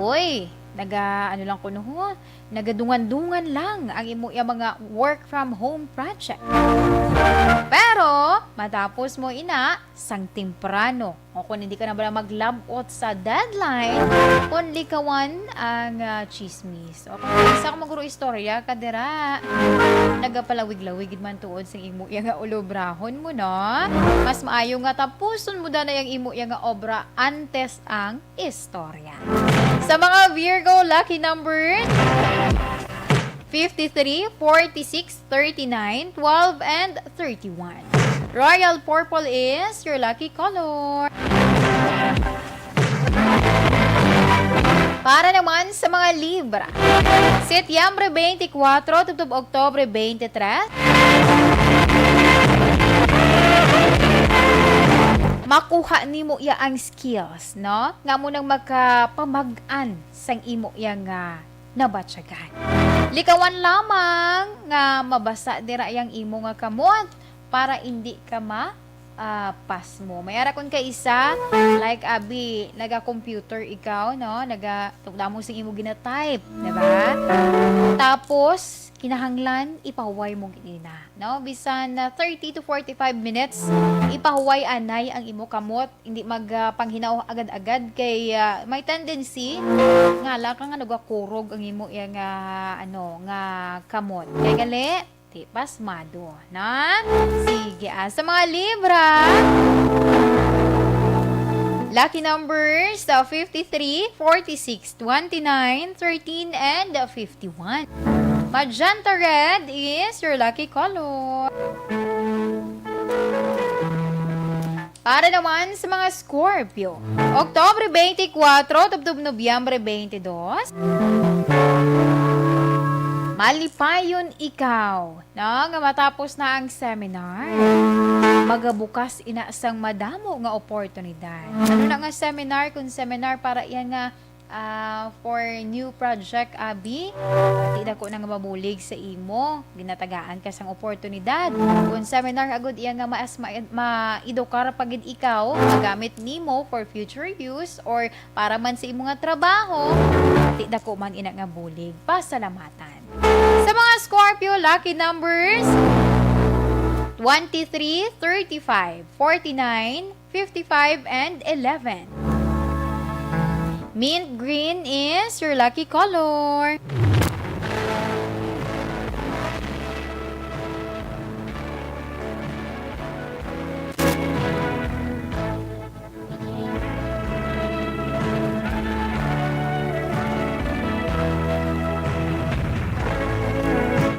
Uy, naga, ano lang kuno ho, nagadungan-dungan lang ang imo iya mga work from home project. Pero matapos mo ina sang temprano, o kung hindi ka na bala maglabot sa deadline, kung likawan ang, ah, chismis. O kung isa ka maguro istorya ka dira, nagapalawig-lawig gid man tuod sing imo iya nga ulobrahon mo, no? Mas maayo nga tapuson mo danay ang imo iya nga obra antes ang istorya. Sa mga Virgo, lucky numbers fifty-three, forty-six, thirty-nine, twelve, and thirty-one. Royal purple is your lucky color. Para naman sa mga Libra, Setyembre twenty-four tubtob Oktubre twenty-three, makuha nimo iya ang skills, no? Nga mo nang makapamag-an sang imo iya nga nabatyagan. Likawan lamang nga mabasa dira yang imo nga kamot para indi ka ma, ah, pasmo. May ara kon kaisa, like, abi, naga-computer ikaw, no? Naga-, tukdamo sing imo gina-type, di ba? Tapos, kinahanglan, ipahuway mo gid ina, no? Bisan, ah, thirty to forty-five minutes, ipahuway anay ang imo kamot. Hindi mag, ah, panghinaw agad-agad kay, ah, may tendency nga la ka nga nagakurog ang imo iya nga, ano, nga kamot. Kay gali, di pasmado, na? Sige, ah, sa mga Libra, lucky numbers, ah, fifty-three, forty-six, twenty-nine, thirteen, and fifty-one. Magenta red is your lucky color. Para naman sa mga Scorpio, Oktubre twenty-four tubtob Nobyembre twenty-two, malipayon ikaw, no, nga matapos na ang seminar. Magabukas ina sang madamo nga oportunidad. Ano na nga seminar? Kung seminar para iya nga ah, for new project, abi, ah, di dako na nga mabulig sa imo. Ginatagaan ka sang oportunidad. Kung seminar agud iya nga mas ma-, maedukar pa gid ikaw, magamit nimo for future use or para man sa imo nga trabaho, di dako man ina nga bulig. Pasalamatan. Sa mga Scorpio, lucky numbers, twenty-three, thirty-five, forty-nine, fifty-five, and eleven. Mint green is your lucky color.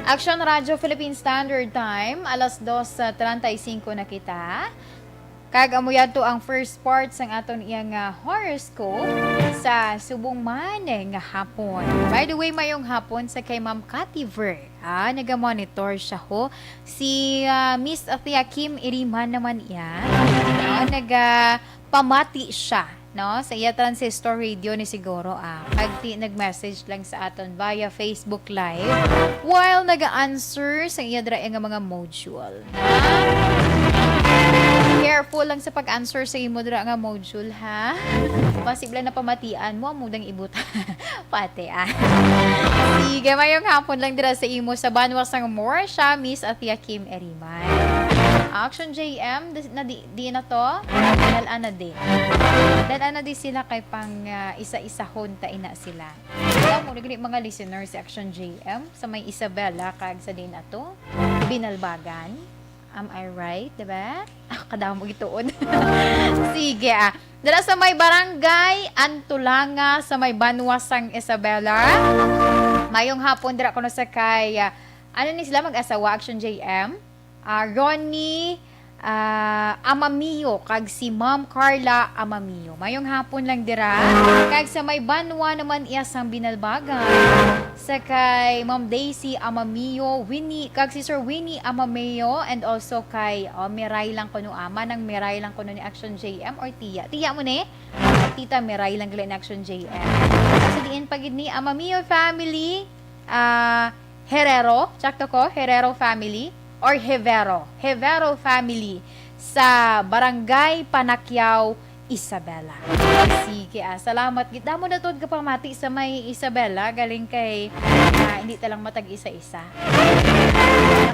Action Radio Philippine Standard Time, alas dos treinta y cinco na kita. Kag amo yadto ang first part sang aton iya nga horoscope sa subong man nga hapon. By the way, mayong hapon sa kay Ma'am Cathy Ver. Ah, naga-monitor siya, ho. Si, ah, Miss Athea Kim Iriman naman iya. Ah, naga-, pamati siya, no? Sa iya transistor radio ni siguro, ah. Kag ti-, nag-message lang sa aton via Facebook Live while naga-answer sa iya dira nga mga module. Careful lang sa pag-answer sa imo dira nga module, ha? Posible na pamatian mo, amo dang ibot. Pati, ah. Sige, mayong hapon lang dira sa imo sa banwa sang Morsha, Miss Athea Kim Eriman. Action J M, di, na di, di na to? Dal-an na di. Dal-an na di sila kay pang, ah, isa-isahon ta ina sila. Alam mo, nagli mga listeners sa Action J M, sa may Isabela, kag sa din ato, Binalbagan. Am I right, diba? Ah, kadamo gituon. Sige, ah. Dira sa may barangay Antulanga, sa may banwa sang Isabela. Mayong hapon, dira kuno sa kay, ah, ano ni sila, mag-asawa, Action J M? Ah, Ronnie, ah, Amamio, kag si Ma'am Carla Amamio. Mayong hapon lang dira. Kag sa may banwa naman iya sang Binalbagan, sa kay Ma'am Daisy Amamio, Winnie, kag si Sir Winnie Amamio, and also kay, oh, Miray lang kuno, ama ng Miray lang kuno ni Action J M or Tia. Tia mo ni? Tita Miray lang gali ni Action J M. Sa diin pa gid ni Amamio family, ah, Herrero, sakto ko? Herrero family or Hevero? Hevero family sa Barangay Panakyaw, Isabela. Sige, ah, salamat gid. Damo na tuod ka pamati sa may Isabela, galing kay, ah, hindi ta lang matag isa-isa.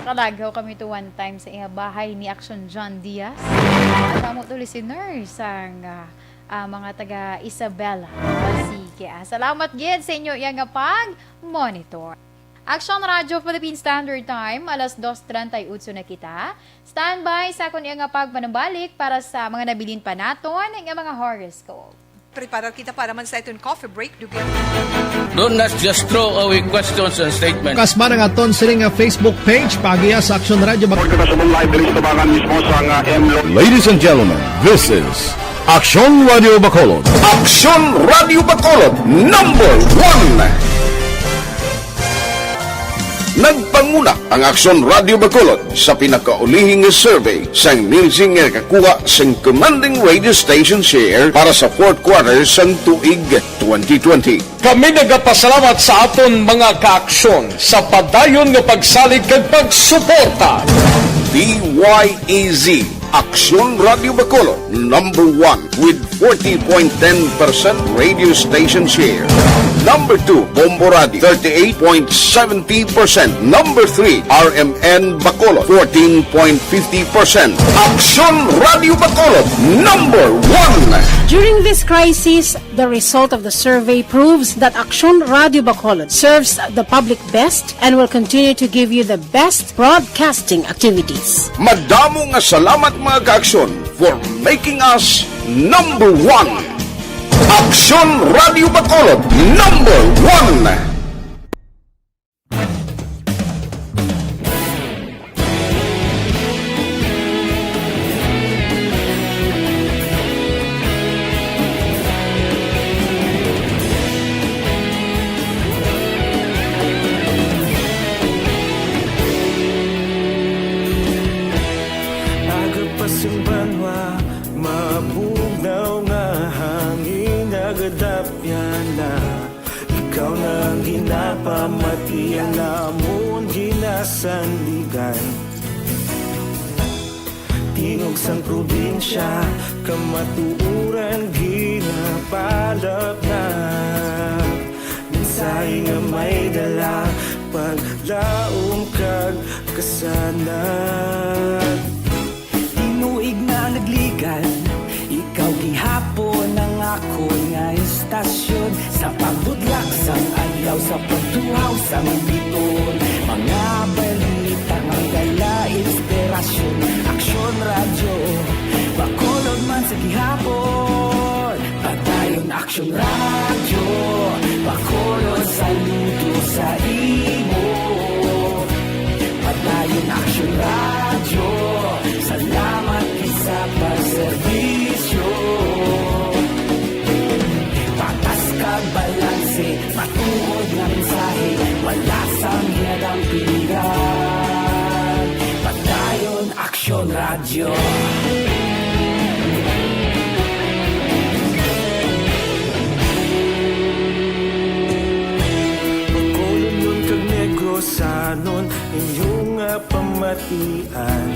Nakalagaw kami to one time sa iya bahay ni Action John Diaz. Ang damo to listeners ang, ah, ah, mga taga Isabela. Sige, ah, salamat gid sa inyo iya nga pag-monitor. Action Radio Philippine Standard Time, alas dos treinta y ocho na kita. Standby sa akon iya nga pagpanumbalik para sa mga nabilin pa naton nga mga horoscope. Preparar kita para man sa iton coffee break, dugi. Don't not just throw away questions and statements. Kasma nga aton sini nga Facebook page, paagiha sa Action Radio Bac- Kita sa live diri sa tabangan mismo sa nga M Lo- Ladies and gentlemen, this is Action Radio Bacolod. Action Radio Bacolod, number one. Nagpanguna ang Aksyon Radio Bacolod sa pinakaulihi nga survey sang NILSI nga nakakuha sang commanding radio station share para sa fourth quarter sang tuig twenty twenty. Kami nagapasalamat sa aton mga kaaksyon sa padayon nga pagsalig kag pagsuporta. D Y E Z, Aksyon Radio Bacolod, number one with forty point ten percent radio station share. Number two, Bombo Radio, thirty-eight point seventy percent. Number three, R M N Bacolod, fourteen point fifty percent. Aksyon Radio Bacolod, number one. During this crisis, the result of the survey proves that Aksyon Radio Bacolod serves the public best and will continue to give you the best broadcasting activities. Madamo nga salamat, mga kaaksyon, for making us number one. Aksyon Radio Bacolod, number one. Napamatian namon ginasandigan. Tingog sang probinsya, kamatuoran ginapalapnap. Mensahe nga may dala, paglaom kag kasanag. Tinuig na nagligan, ikaw gihapon ang akon nga istasyon. Sa pagbudlak sang adlaw, sa pagtuhaw sang bituon, mga balita nga may dala inspirasyon. Aksyon Radyo, Bacolod man sa gihapon. Padayon Aksyon Radyo, Bacolod, saludo sa imo. Padayon Aksyon Radyo, salamat gid sa pagserbisyo. Patas kag balanse, matuod nga mensahe, wala sang ginadampigan. Padayon Aksyon Radyo. Bacolodnon kag Negrosanon, inyo nga pamatian.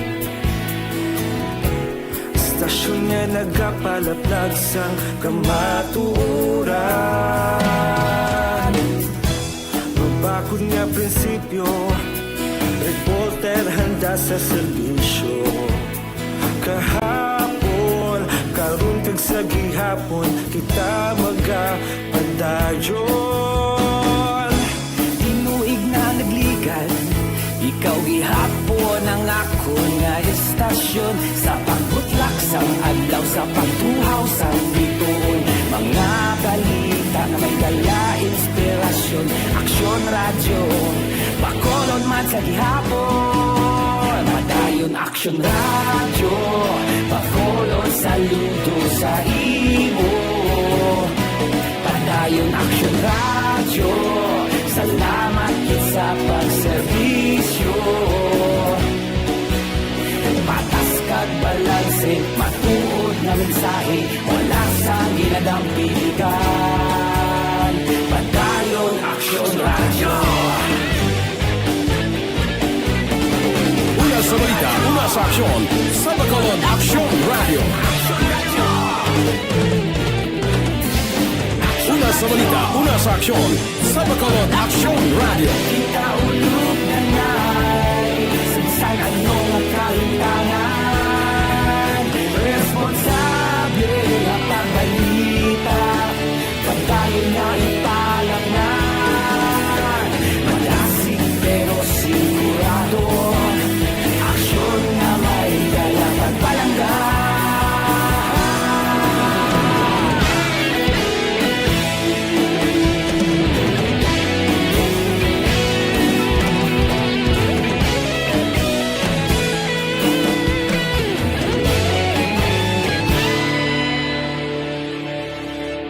Istasyon nga nagapalaplag sang kamatuoran. Mabakod nga prinsipyo, reporter handa sa serbisyo. Kahapon, karon kag sa gihapon, kita magapadayon. Tinuig na nagligan, ikaw gihapon ang akon nga istasyon. Sa pagbutlak sang adlaw, sa pagtuhaw sang bituon, mga balita nga may dala inspirasyon. Aksyon Radyo, Bacolod man sa gihapon. Padayon Aksyon Radyo, Bacolod, saludo sa imo. Padayon Aksyon Radyo, salamat gid sa pagserbisyo. Patas kag balanse, matuod nga mensahe, wala sang ginadampigan. Padayon Aksyon Radyo. Una sa balita, una sa aksyon, sa Bacolod Aksyon Radyo. Una sa balita, una sa aksyon, sa Bacolod Aksyon Radyo. Kita ulog na nay, sa ano nga kahimtangan, responsable nga pagbalita. Padayon nga ipalapngan, madasig pero sigurado. Aksyon nga may dala pagpalangga.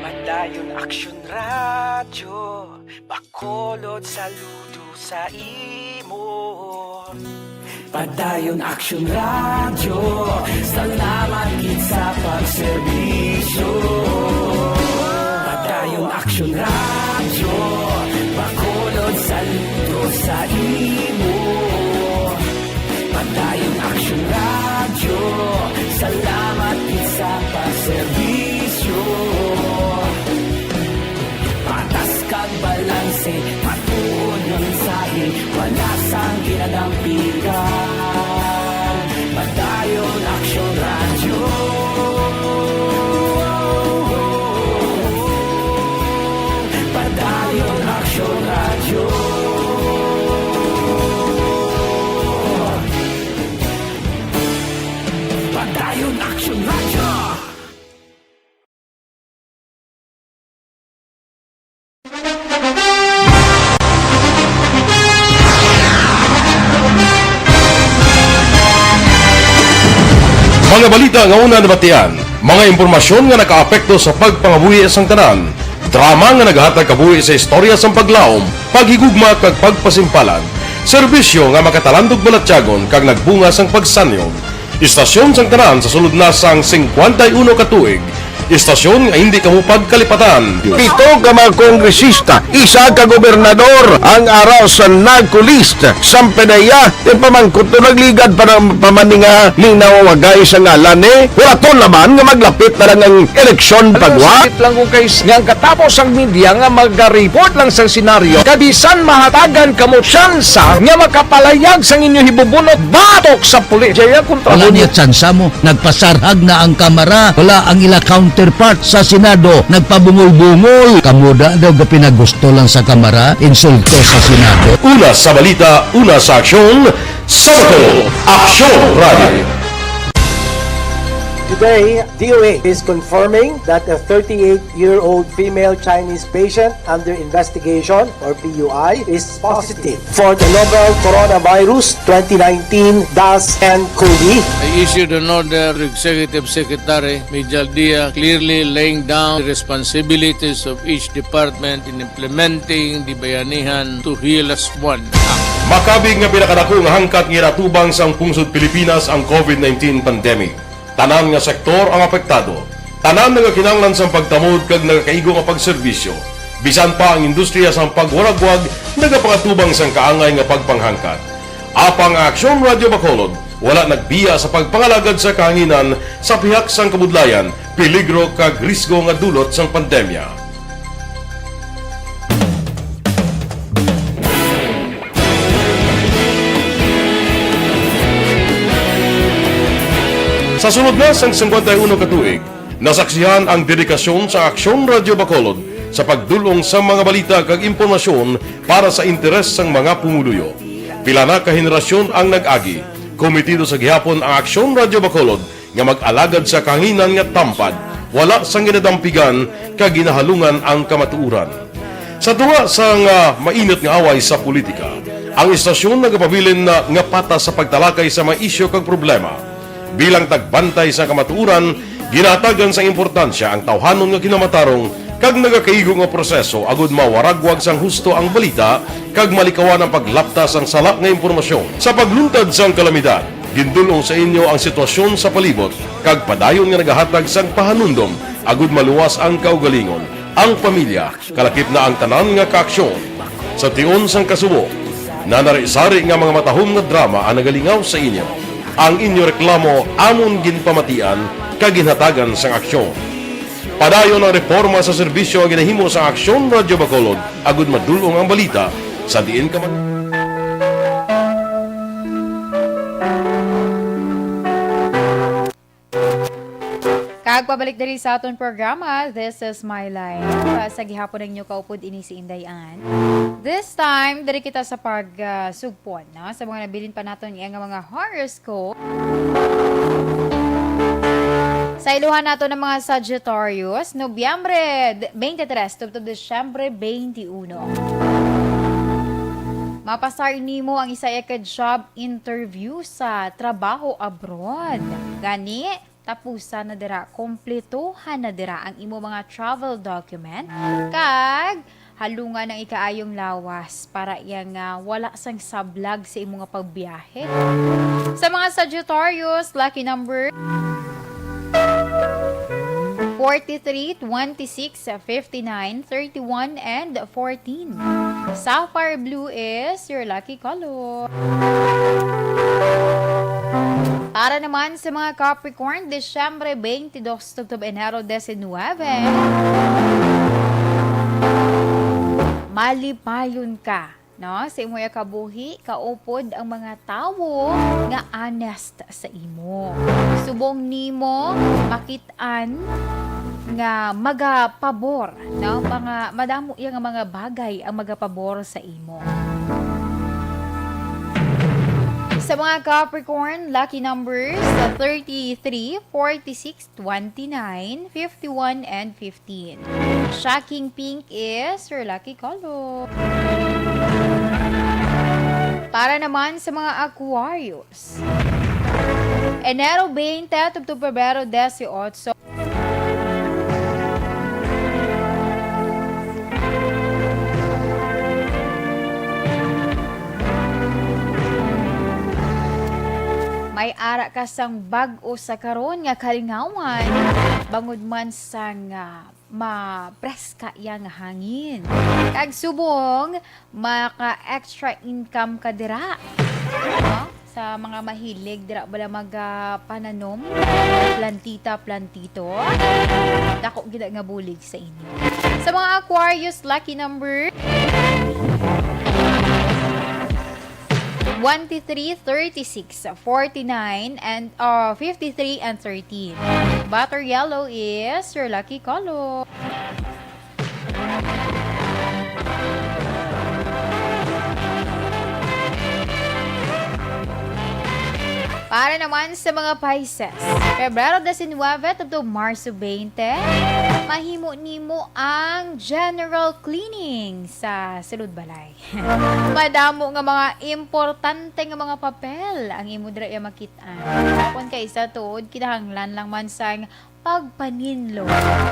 Padayon Aksyon Radyo, Bacolod, saludo sa imo. Padayon Aksyon Radyo, salamat gid sa pagserbisyo. Padayon Aksyon Radyo, Bacolod, saludo sa imo. Padayon Aksyon Radyo, salamat gid sa pagserbisyo. Patas kag balanse, matuod nga mensahe, wala sang ginadampigan. Padayon Aksyon Radyo. Padayon Aksyon Radyo. Padayon Aksyon Radyo. Mga balita nga una nabatian, mga impormasyon nga nakaapekto sa pagpangabuhi sang tanan, drama nga nagahatag kabuhi sa istorya sang paglaom, paghigugma kag pagpasimpalan, serbisyo nga makatalandog balatyagon kag nagbunga sang pagsanyog. Istasyon sang tanan sa sulod na sang singkwenta y uno ka tuig, Istasyon nga hindi kamo pagkalipatan. Pito ka mga kongresista, isa ka gobernador ang ara sa narco list. Sampanaya, ti pamangkot to nagligad pa ng pamaninga ni nawawagay sa ngalan ni. Wala to laman nga maglapit na lang ang eleksyon pagwa. Sakit lang kung kay nga ang katapos ang media nga mag-report lang sa senaryo. Kabisan mahatagan kamo tsansa nga makapalayag sang inyo hibubunot batok sa pulis. Jaya kontra Wala mo. Niya tsansa mo. Nagpasarhag na ang kamara. Wala ang ila counterpart sa Senado. Nagpabungol-bungol. Kamo da daw ga pinagusto lang sa kamara. Insulto sa Senado. Una sa balita, una sa aksyon, sa Bacolod, Aksyon Radio. Today, D O A is confirming that a thirty-eight-year-old female Chinese patient under investigation, or P U I, is positive for the novel Coronavirus twenty nineteen dash N COVID. I issued an order to Executive Secretary Major Dia, clearly laying down the responsibilities of each department in implementing the Bayanihan to Heal As One Act. Makabig nga pinakadako nga hangkat nga ginatubang sang pungsod Pilipinas ang COVID nineteen pandemic. Tanan nga sektor ang apektado. Tanan nagakinahanglan sang pagtamod kag nagakaigo nga pagserbisyo. Bisan pa ang industriya sang pagwaragwag nagapangatubang sang kaangay nga pagpanghangkat. Apang ang Aksyon Radio Bacolod wala nagbiya sa pagpangalagad sa kahanginan sa pihak sang kabudlayan, peligro kag risgo nga dulot sang pandemya. Sa sulod na sang singkwenta y uno ka tuig, nasaksihan ang dedikasyon sa Aksyon Radio Bacolod sa pagdul-ong sa mga balita kag impormasyon para sa interes sang mga pumuluyo. Pila na ka henerasyon ang nag-agi, komitido sa gihapon ang Aksyon Radio Bacolod nga mag-alagad sa kahanginan nga tampad, wala sang ginadampigan kag ginahalungan ang kamatuoran. Sa tunga sang, ah, mainit nga away sa politika, ang istasyon nagapabilin na nga patas sa pagtalakay sa mga isyu kag problema. Bilang tagbantay sa kamatuoran, ginahatagan sang importansya ang tawhanon nga kinamatarong kag nagakaigo nga proseso agud mawaragwag sang husto ang balita kag malikawan ang paglapta sang sala nga impormasyon. Sa pagluntad sang kalamidad, gindul-ong sa inyo ang sitwasyon sa palibot kag padayon nga nagahatag sang pahanumdom agud maluwas ang kaugalingon, ang pamilya, kalakip na ang tanan nga kaaksyon. Sa tion sang kasubo, nanari-sari nga mga matahom nga drama ang nagalingaw sa inyo. Ang inyo reklamo amon ginpamatian kag ginhatagan sang aksyon. Padayon ang reforma sa serbisyo nga ginahimo sang Aksyon Radio Bacolod agud madul-ong ang balita sa diin ka man. Kag pabalik diri sa aton programa, This Is My Life. Ah, sa gihapon ang inyo kaupod ini si Inday Ann. This time, diri kita sa pag, ah, sugpon, no? Sa mga nabilin pa naton nga mga horoscope. Sa iluhan nato ng mga Sagittarius, Nobyembre twenty-three tubtob Disyembre twenty-one. Mapasar nimo ang isa ka job interview sa trabaho abroad. Gani, tapusan na dira, kompletuhan na dira ang imo mga travel document, kag halungan ang ikaayong lawas para iya nga wala sang sablag sa imo nga pagbiyahe. Sa mga Sagittarius, lucky number forty-three, twenty-six, fifty-nine, thirty-one, and fourteen. Sapphire blue is your lucky color. Para naman sa mga Capricorn, Disyembre twenty-two tubtob Enero diecinuebe, malipayon ka, no? Sa imo kabuhi, kaupod ang mga tawo nga honest sa imo. Subong nimo, makit-an nga magapabor, no? Mga, madamo iya nga mga bagay ang magapabor sa imo. Sa mga Capricorn, lucky numbers, thirty-three, forty-six, twenty-nine, fifty-one, and fifteen. Shocking pink is your lucky color. Para naman sa mga Aquarius, Enero twenty tubtob Pebrero dieciocho. May ara ka sang bag-o sa karon nga kalingawan, bangod man sang, ah, mapreska iya nga hangin. Kag subong, maka-extra income ka dira. No? Sa mga mahilig dira bala mag, ah, pananom, plantita, plantito. Dako gid nga bulig sa inyo. Sa mga Aquarius, lucky number twenty-three, thirty-six, forty-nine, and, uh, fifty-three and thirteen. Butter yellow is your lucky color. Para naman sa mga Pisces, Pebrero diecinuebe tubtob Marso twenty, mahimo nimo ang general cleaning sa sulod balay. Madamo nga mga importante nga mga papel ang imo dira iya makit-an. Kon kaisa tuod, kinahanglan lang man sang pagpaninlo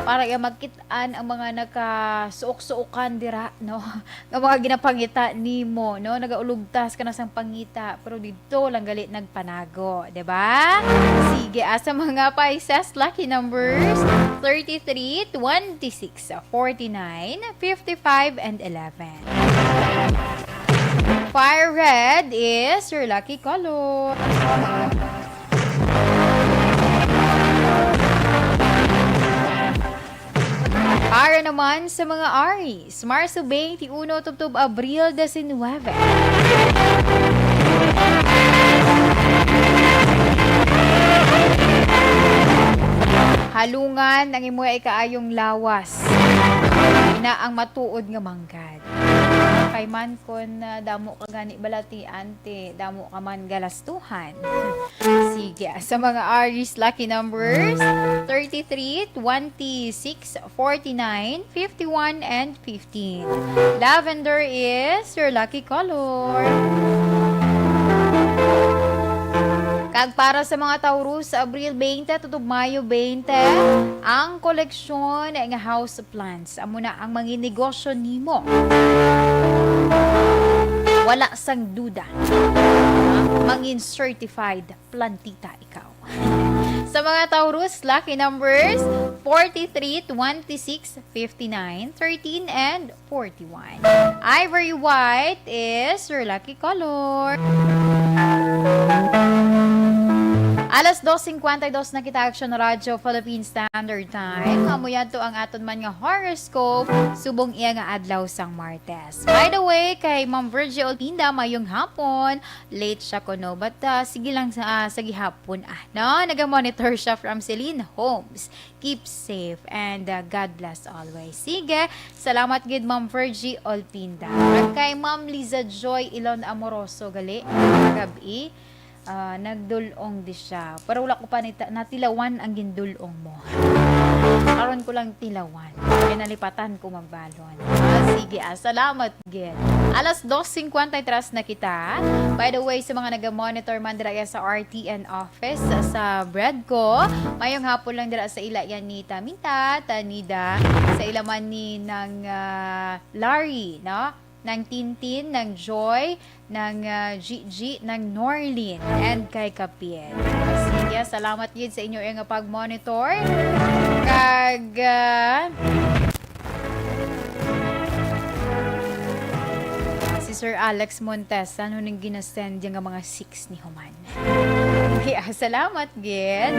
para iya makit-an ang mga nakasuok-suokan dira, no? Nga mga ginapangita nimo, no? Nagaulugtas ka na sang pangita, pero didto lang gali nagpanago, di ba? Sige, asa mga Pisces, lucky numbers thirty-three, twenty-six, forty-nine, fifty-five, and eleven. Fire red is your lucky color. Para naman sa mga Aries, Marso twenty-one tubtob Abril diecinuebe. Halungan ang imo ikaayong lawas. Ina ang matuod nga manggad. Kay man kon, ah, damo ka gani balatian, ti damo ka man galastuhan. Sige, sa mga Aries lucky numbers, thirty-three, twenty-six, forty-nine, fifty-one, and fifteen. Lavender is your lucky color. Kag para sa mga Taurus, sa Abril twenty tubtob Mayo twenty, ang koleksyon nga house plants, amo na ang mangin negosyo nimo. Wala sang duda, mangin certified plantita ikaw. Sa mga Taurus, lucky numbers forty-three, twenty-six, fifty-nine, thirteen, and forty-one. Ivory white is your lucky color. Alas dos cincuenta y dos na kita, Action Radio Philippine Standard Time. Amo yadto ang aton man nga horoscope subong iya nga adlaw sang Martes. By the way, kay Ma'am Virgie Olpinda, mayong hapon. Late siya kuno, but, ah, sige lang sa, ah, sa gihapon, ah, no? Naga-monitor siya from Celine Homes. Keep safe and, uh, God bless always. Sige, salamat gid, Ma'am Virgie Olpinda. Kag kay Ma'am Liza Joy Ilon Amoroso gali, kagab-i, ah, nagdul-ong di siya. Pero wala ko pa nita-, natilawan ang gindul-ong mo. Karon ko lang tilawan. Kay nalipatan ko magbalon. Ah, sige, ah, salamat gid. Alas dos cincuenta y tres na kita. By the way, sa mga naga-monitor man dira sa R T N office sa Bredco, mayong hapon lang dira sa ila yan ni Tamita, Tanida, sa ila man ni nang, ah, Larry, no? Nang Tintin, nang Joy, nang, ah, Gigi, nang Norlin, and kay Kapit. Sige, salamat gid sa inyo nga pag-monitor. Kag, ah, si Sir Alex Montes, ano nang ginasend yung mga six ni Human? Kaya salamat gid.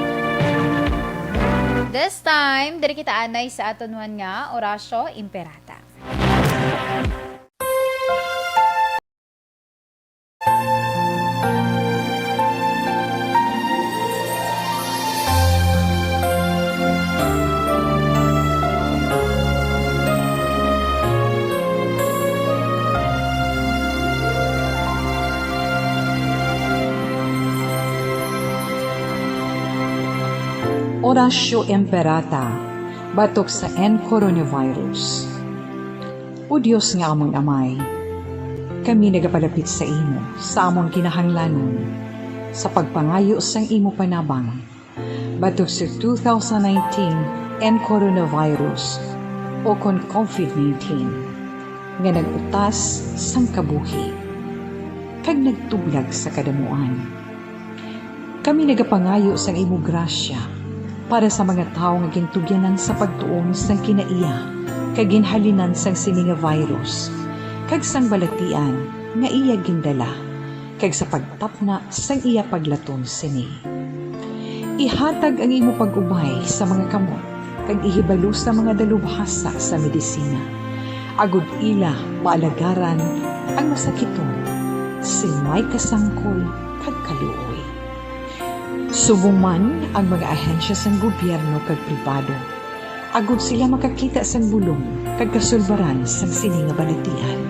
This time, diri kita anay sa aton man nga Orasyo Imperata. Orasyo Imperata, batok sa N coronavirus. O Dios nga amon Amay, kami nagapalapit sa imo sa amon kinahanglanon sa pagpangayo sang imo panabang batok sa two thousand nineteen N coronavirus, o kon COVID nineteen, nga nag-utas sang kabuhi kag nagtublag sa kadamuan. Kami nagapangayo sang imo grasya para sa mga tawo nga gintugyanan sa pagtuon sang kinaiya kag ginhalinan sang sini nga virus, kag sang balatian nga iya gindala, kag sa pagtapna sang iya paglaton sini. Ihatag ang imo pag-ubay sa mga kamot, kag ihibalo sa mga dalubhasa sa medisina, agod ila maalagaran ang masakiton sing may kasangkol kag kaluoy. Subong man ang mga ahensya sang gobyerno kag pribado, agod sila makakita sang bulong kag kasulbaran sang sini nga balatian.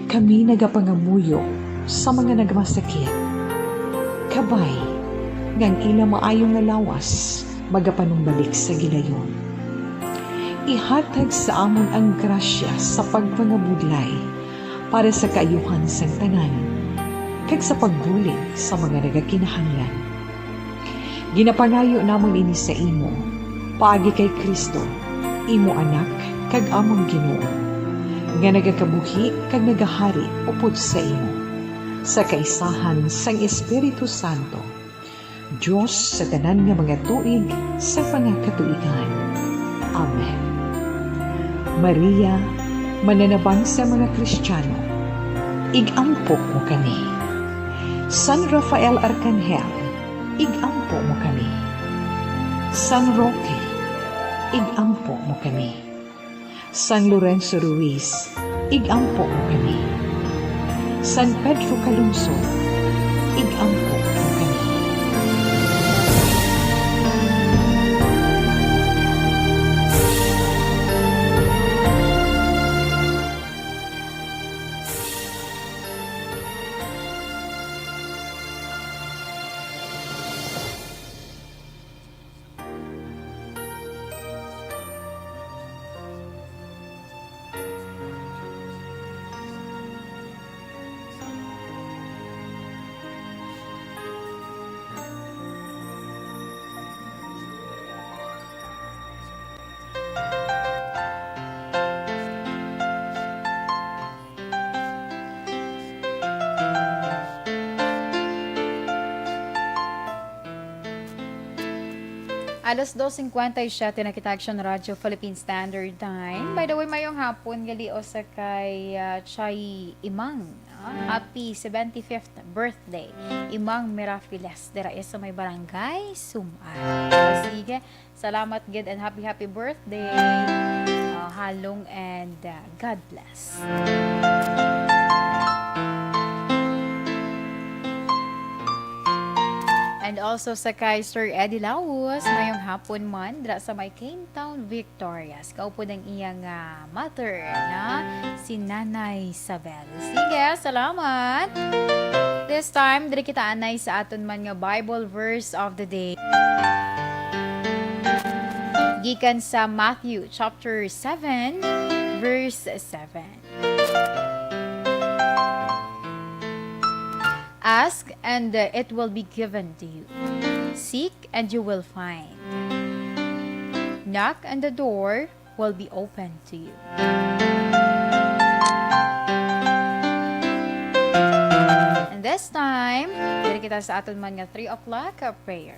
Kami nagapangamuyo sa mga nagmasakit, kabay nga ang ila maayo nga lawas magapanumbalik sa gilayon. Ihatag sa amon ang grasya sa pagpangabudlay para sa kaayuhan sang tanan, kag sa pagbulig sa mga nagakinahanglan. Ginapangayo namon ini sa imo, paagi kay Cristo, imo Anak kag amon Ginoo, nga nagakabuhi kag nagahari upod sa imo, sa kaisahan sang Espiritu Santo, Dios sa tanan nga mga tuig sa mga katuigan. Amen. Maria, mananabang sa mga Kristiyano, ig-ampo mo kami. San Rafael Arcangel, ig-ampo mo kami. San Roque, ig-ampo mo kami. San Lorenzo Ruiz, ig-ampo mo kami. San Pedro Calungsod, ig-ampo mo kami. Alas dos cincuenta y siete na kita, Action Radio Philippine Standard Time. By the way, mayong hapon gali o sa kay, ah, Chay Imang, no? Happy seventy-fifth birthday, Imang Mirafiles, dira sa may barangay Sumar. Sige, salamat gid and happy, happy birthday. Ah, halong and, ah, God bless. And also sa kay Sir Eddie Laus, mayong hapon man, dira sa may Cane Town, Victorias. Kaupod ang iyang, ah, mother, na si Nanay Isabel. Sige, salamat. This time, diri kita anay sa aton man nga Bible verse of the day. Gikan sa Matthew chapter seven, verse seven. Ask, and, uh, it will be given to you. Seek, and you will find. Knock, and the door will be open to you. And this time, diri kita sa aton man nga three o'clock, uh, prayer.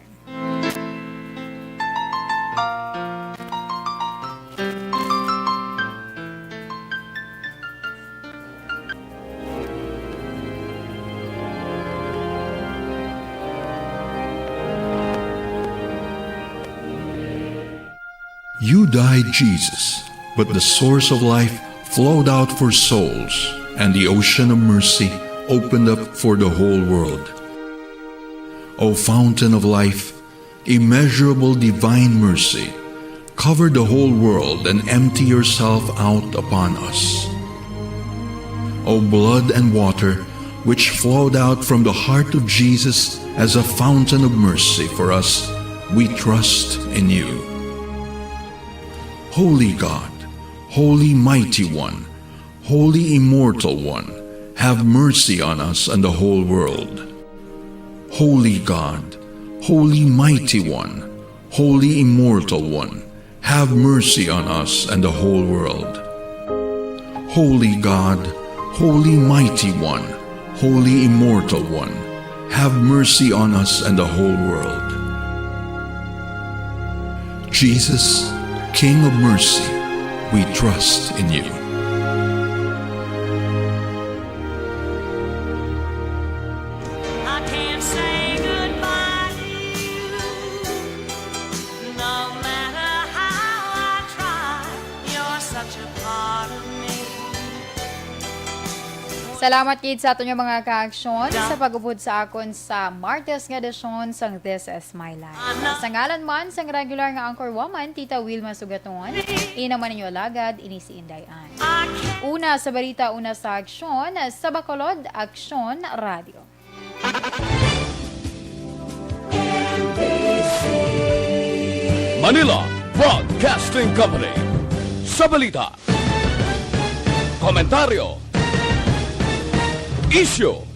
You died, Jesus, but the source of life flowed out for souls, and the ocean of mercy opened up for the whole world. O fountain of life, immeasurable divine mercy, cover the whole world and empty yourself out upon us. O blood and water, which flowed out from the heart of Jesus as a fountain of mercy for us, we trust in you. Holy God, Holy Mighty One, Holy Immortal One, have mercy on us and the whole world. Holy God, Holy Mighty One, Holy Immortal One, have mercy on us and the whole world. Holy God, Holy Mighty One, Holy Immortal One, Have mercy on us and the whole world. Jesus, King of mercy, we trust in you. I can't say goodbye to you, no matter how I try. You're such a part of me. Salamat gid sa aton nga mga kaaksyon sa pag-upod sa akon sa Martes nga edisyon sang This Is My Life. Sa ngalan man sang regular nga anchor woman, Tita Wilma Sugaton, ina man ninyo alagad, ini si Inday Ann. Una sa balita, una sa aksyon, sa Bacolod Aksyon Radio. Manila Broadcasting Company. Sa balita, komentaryo, isyu,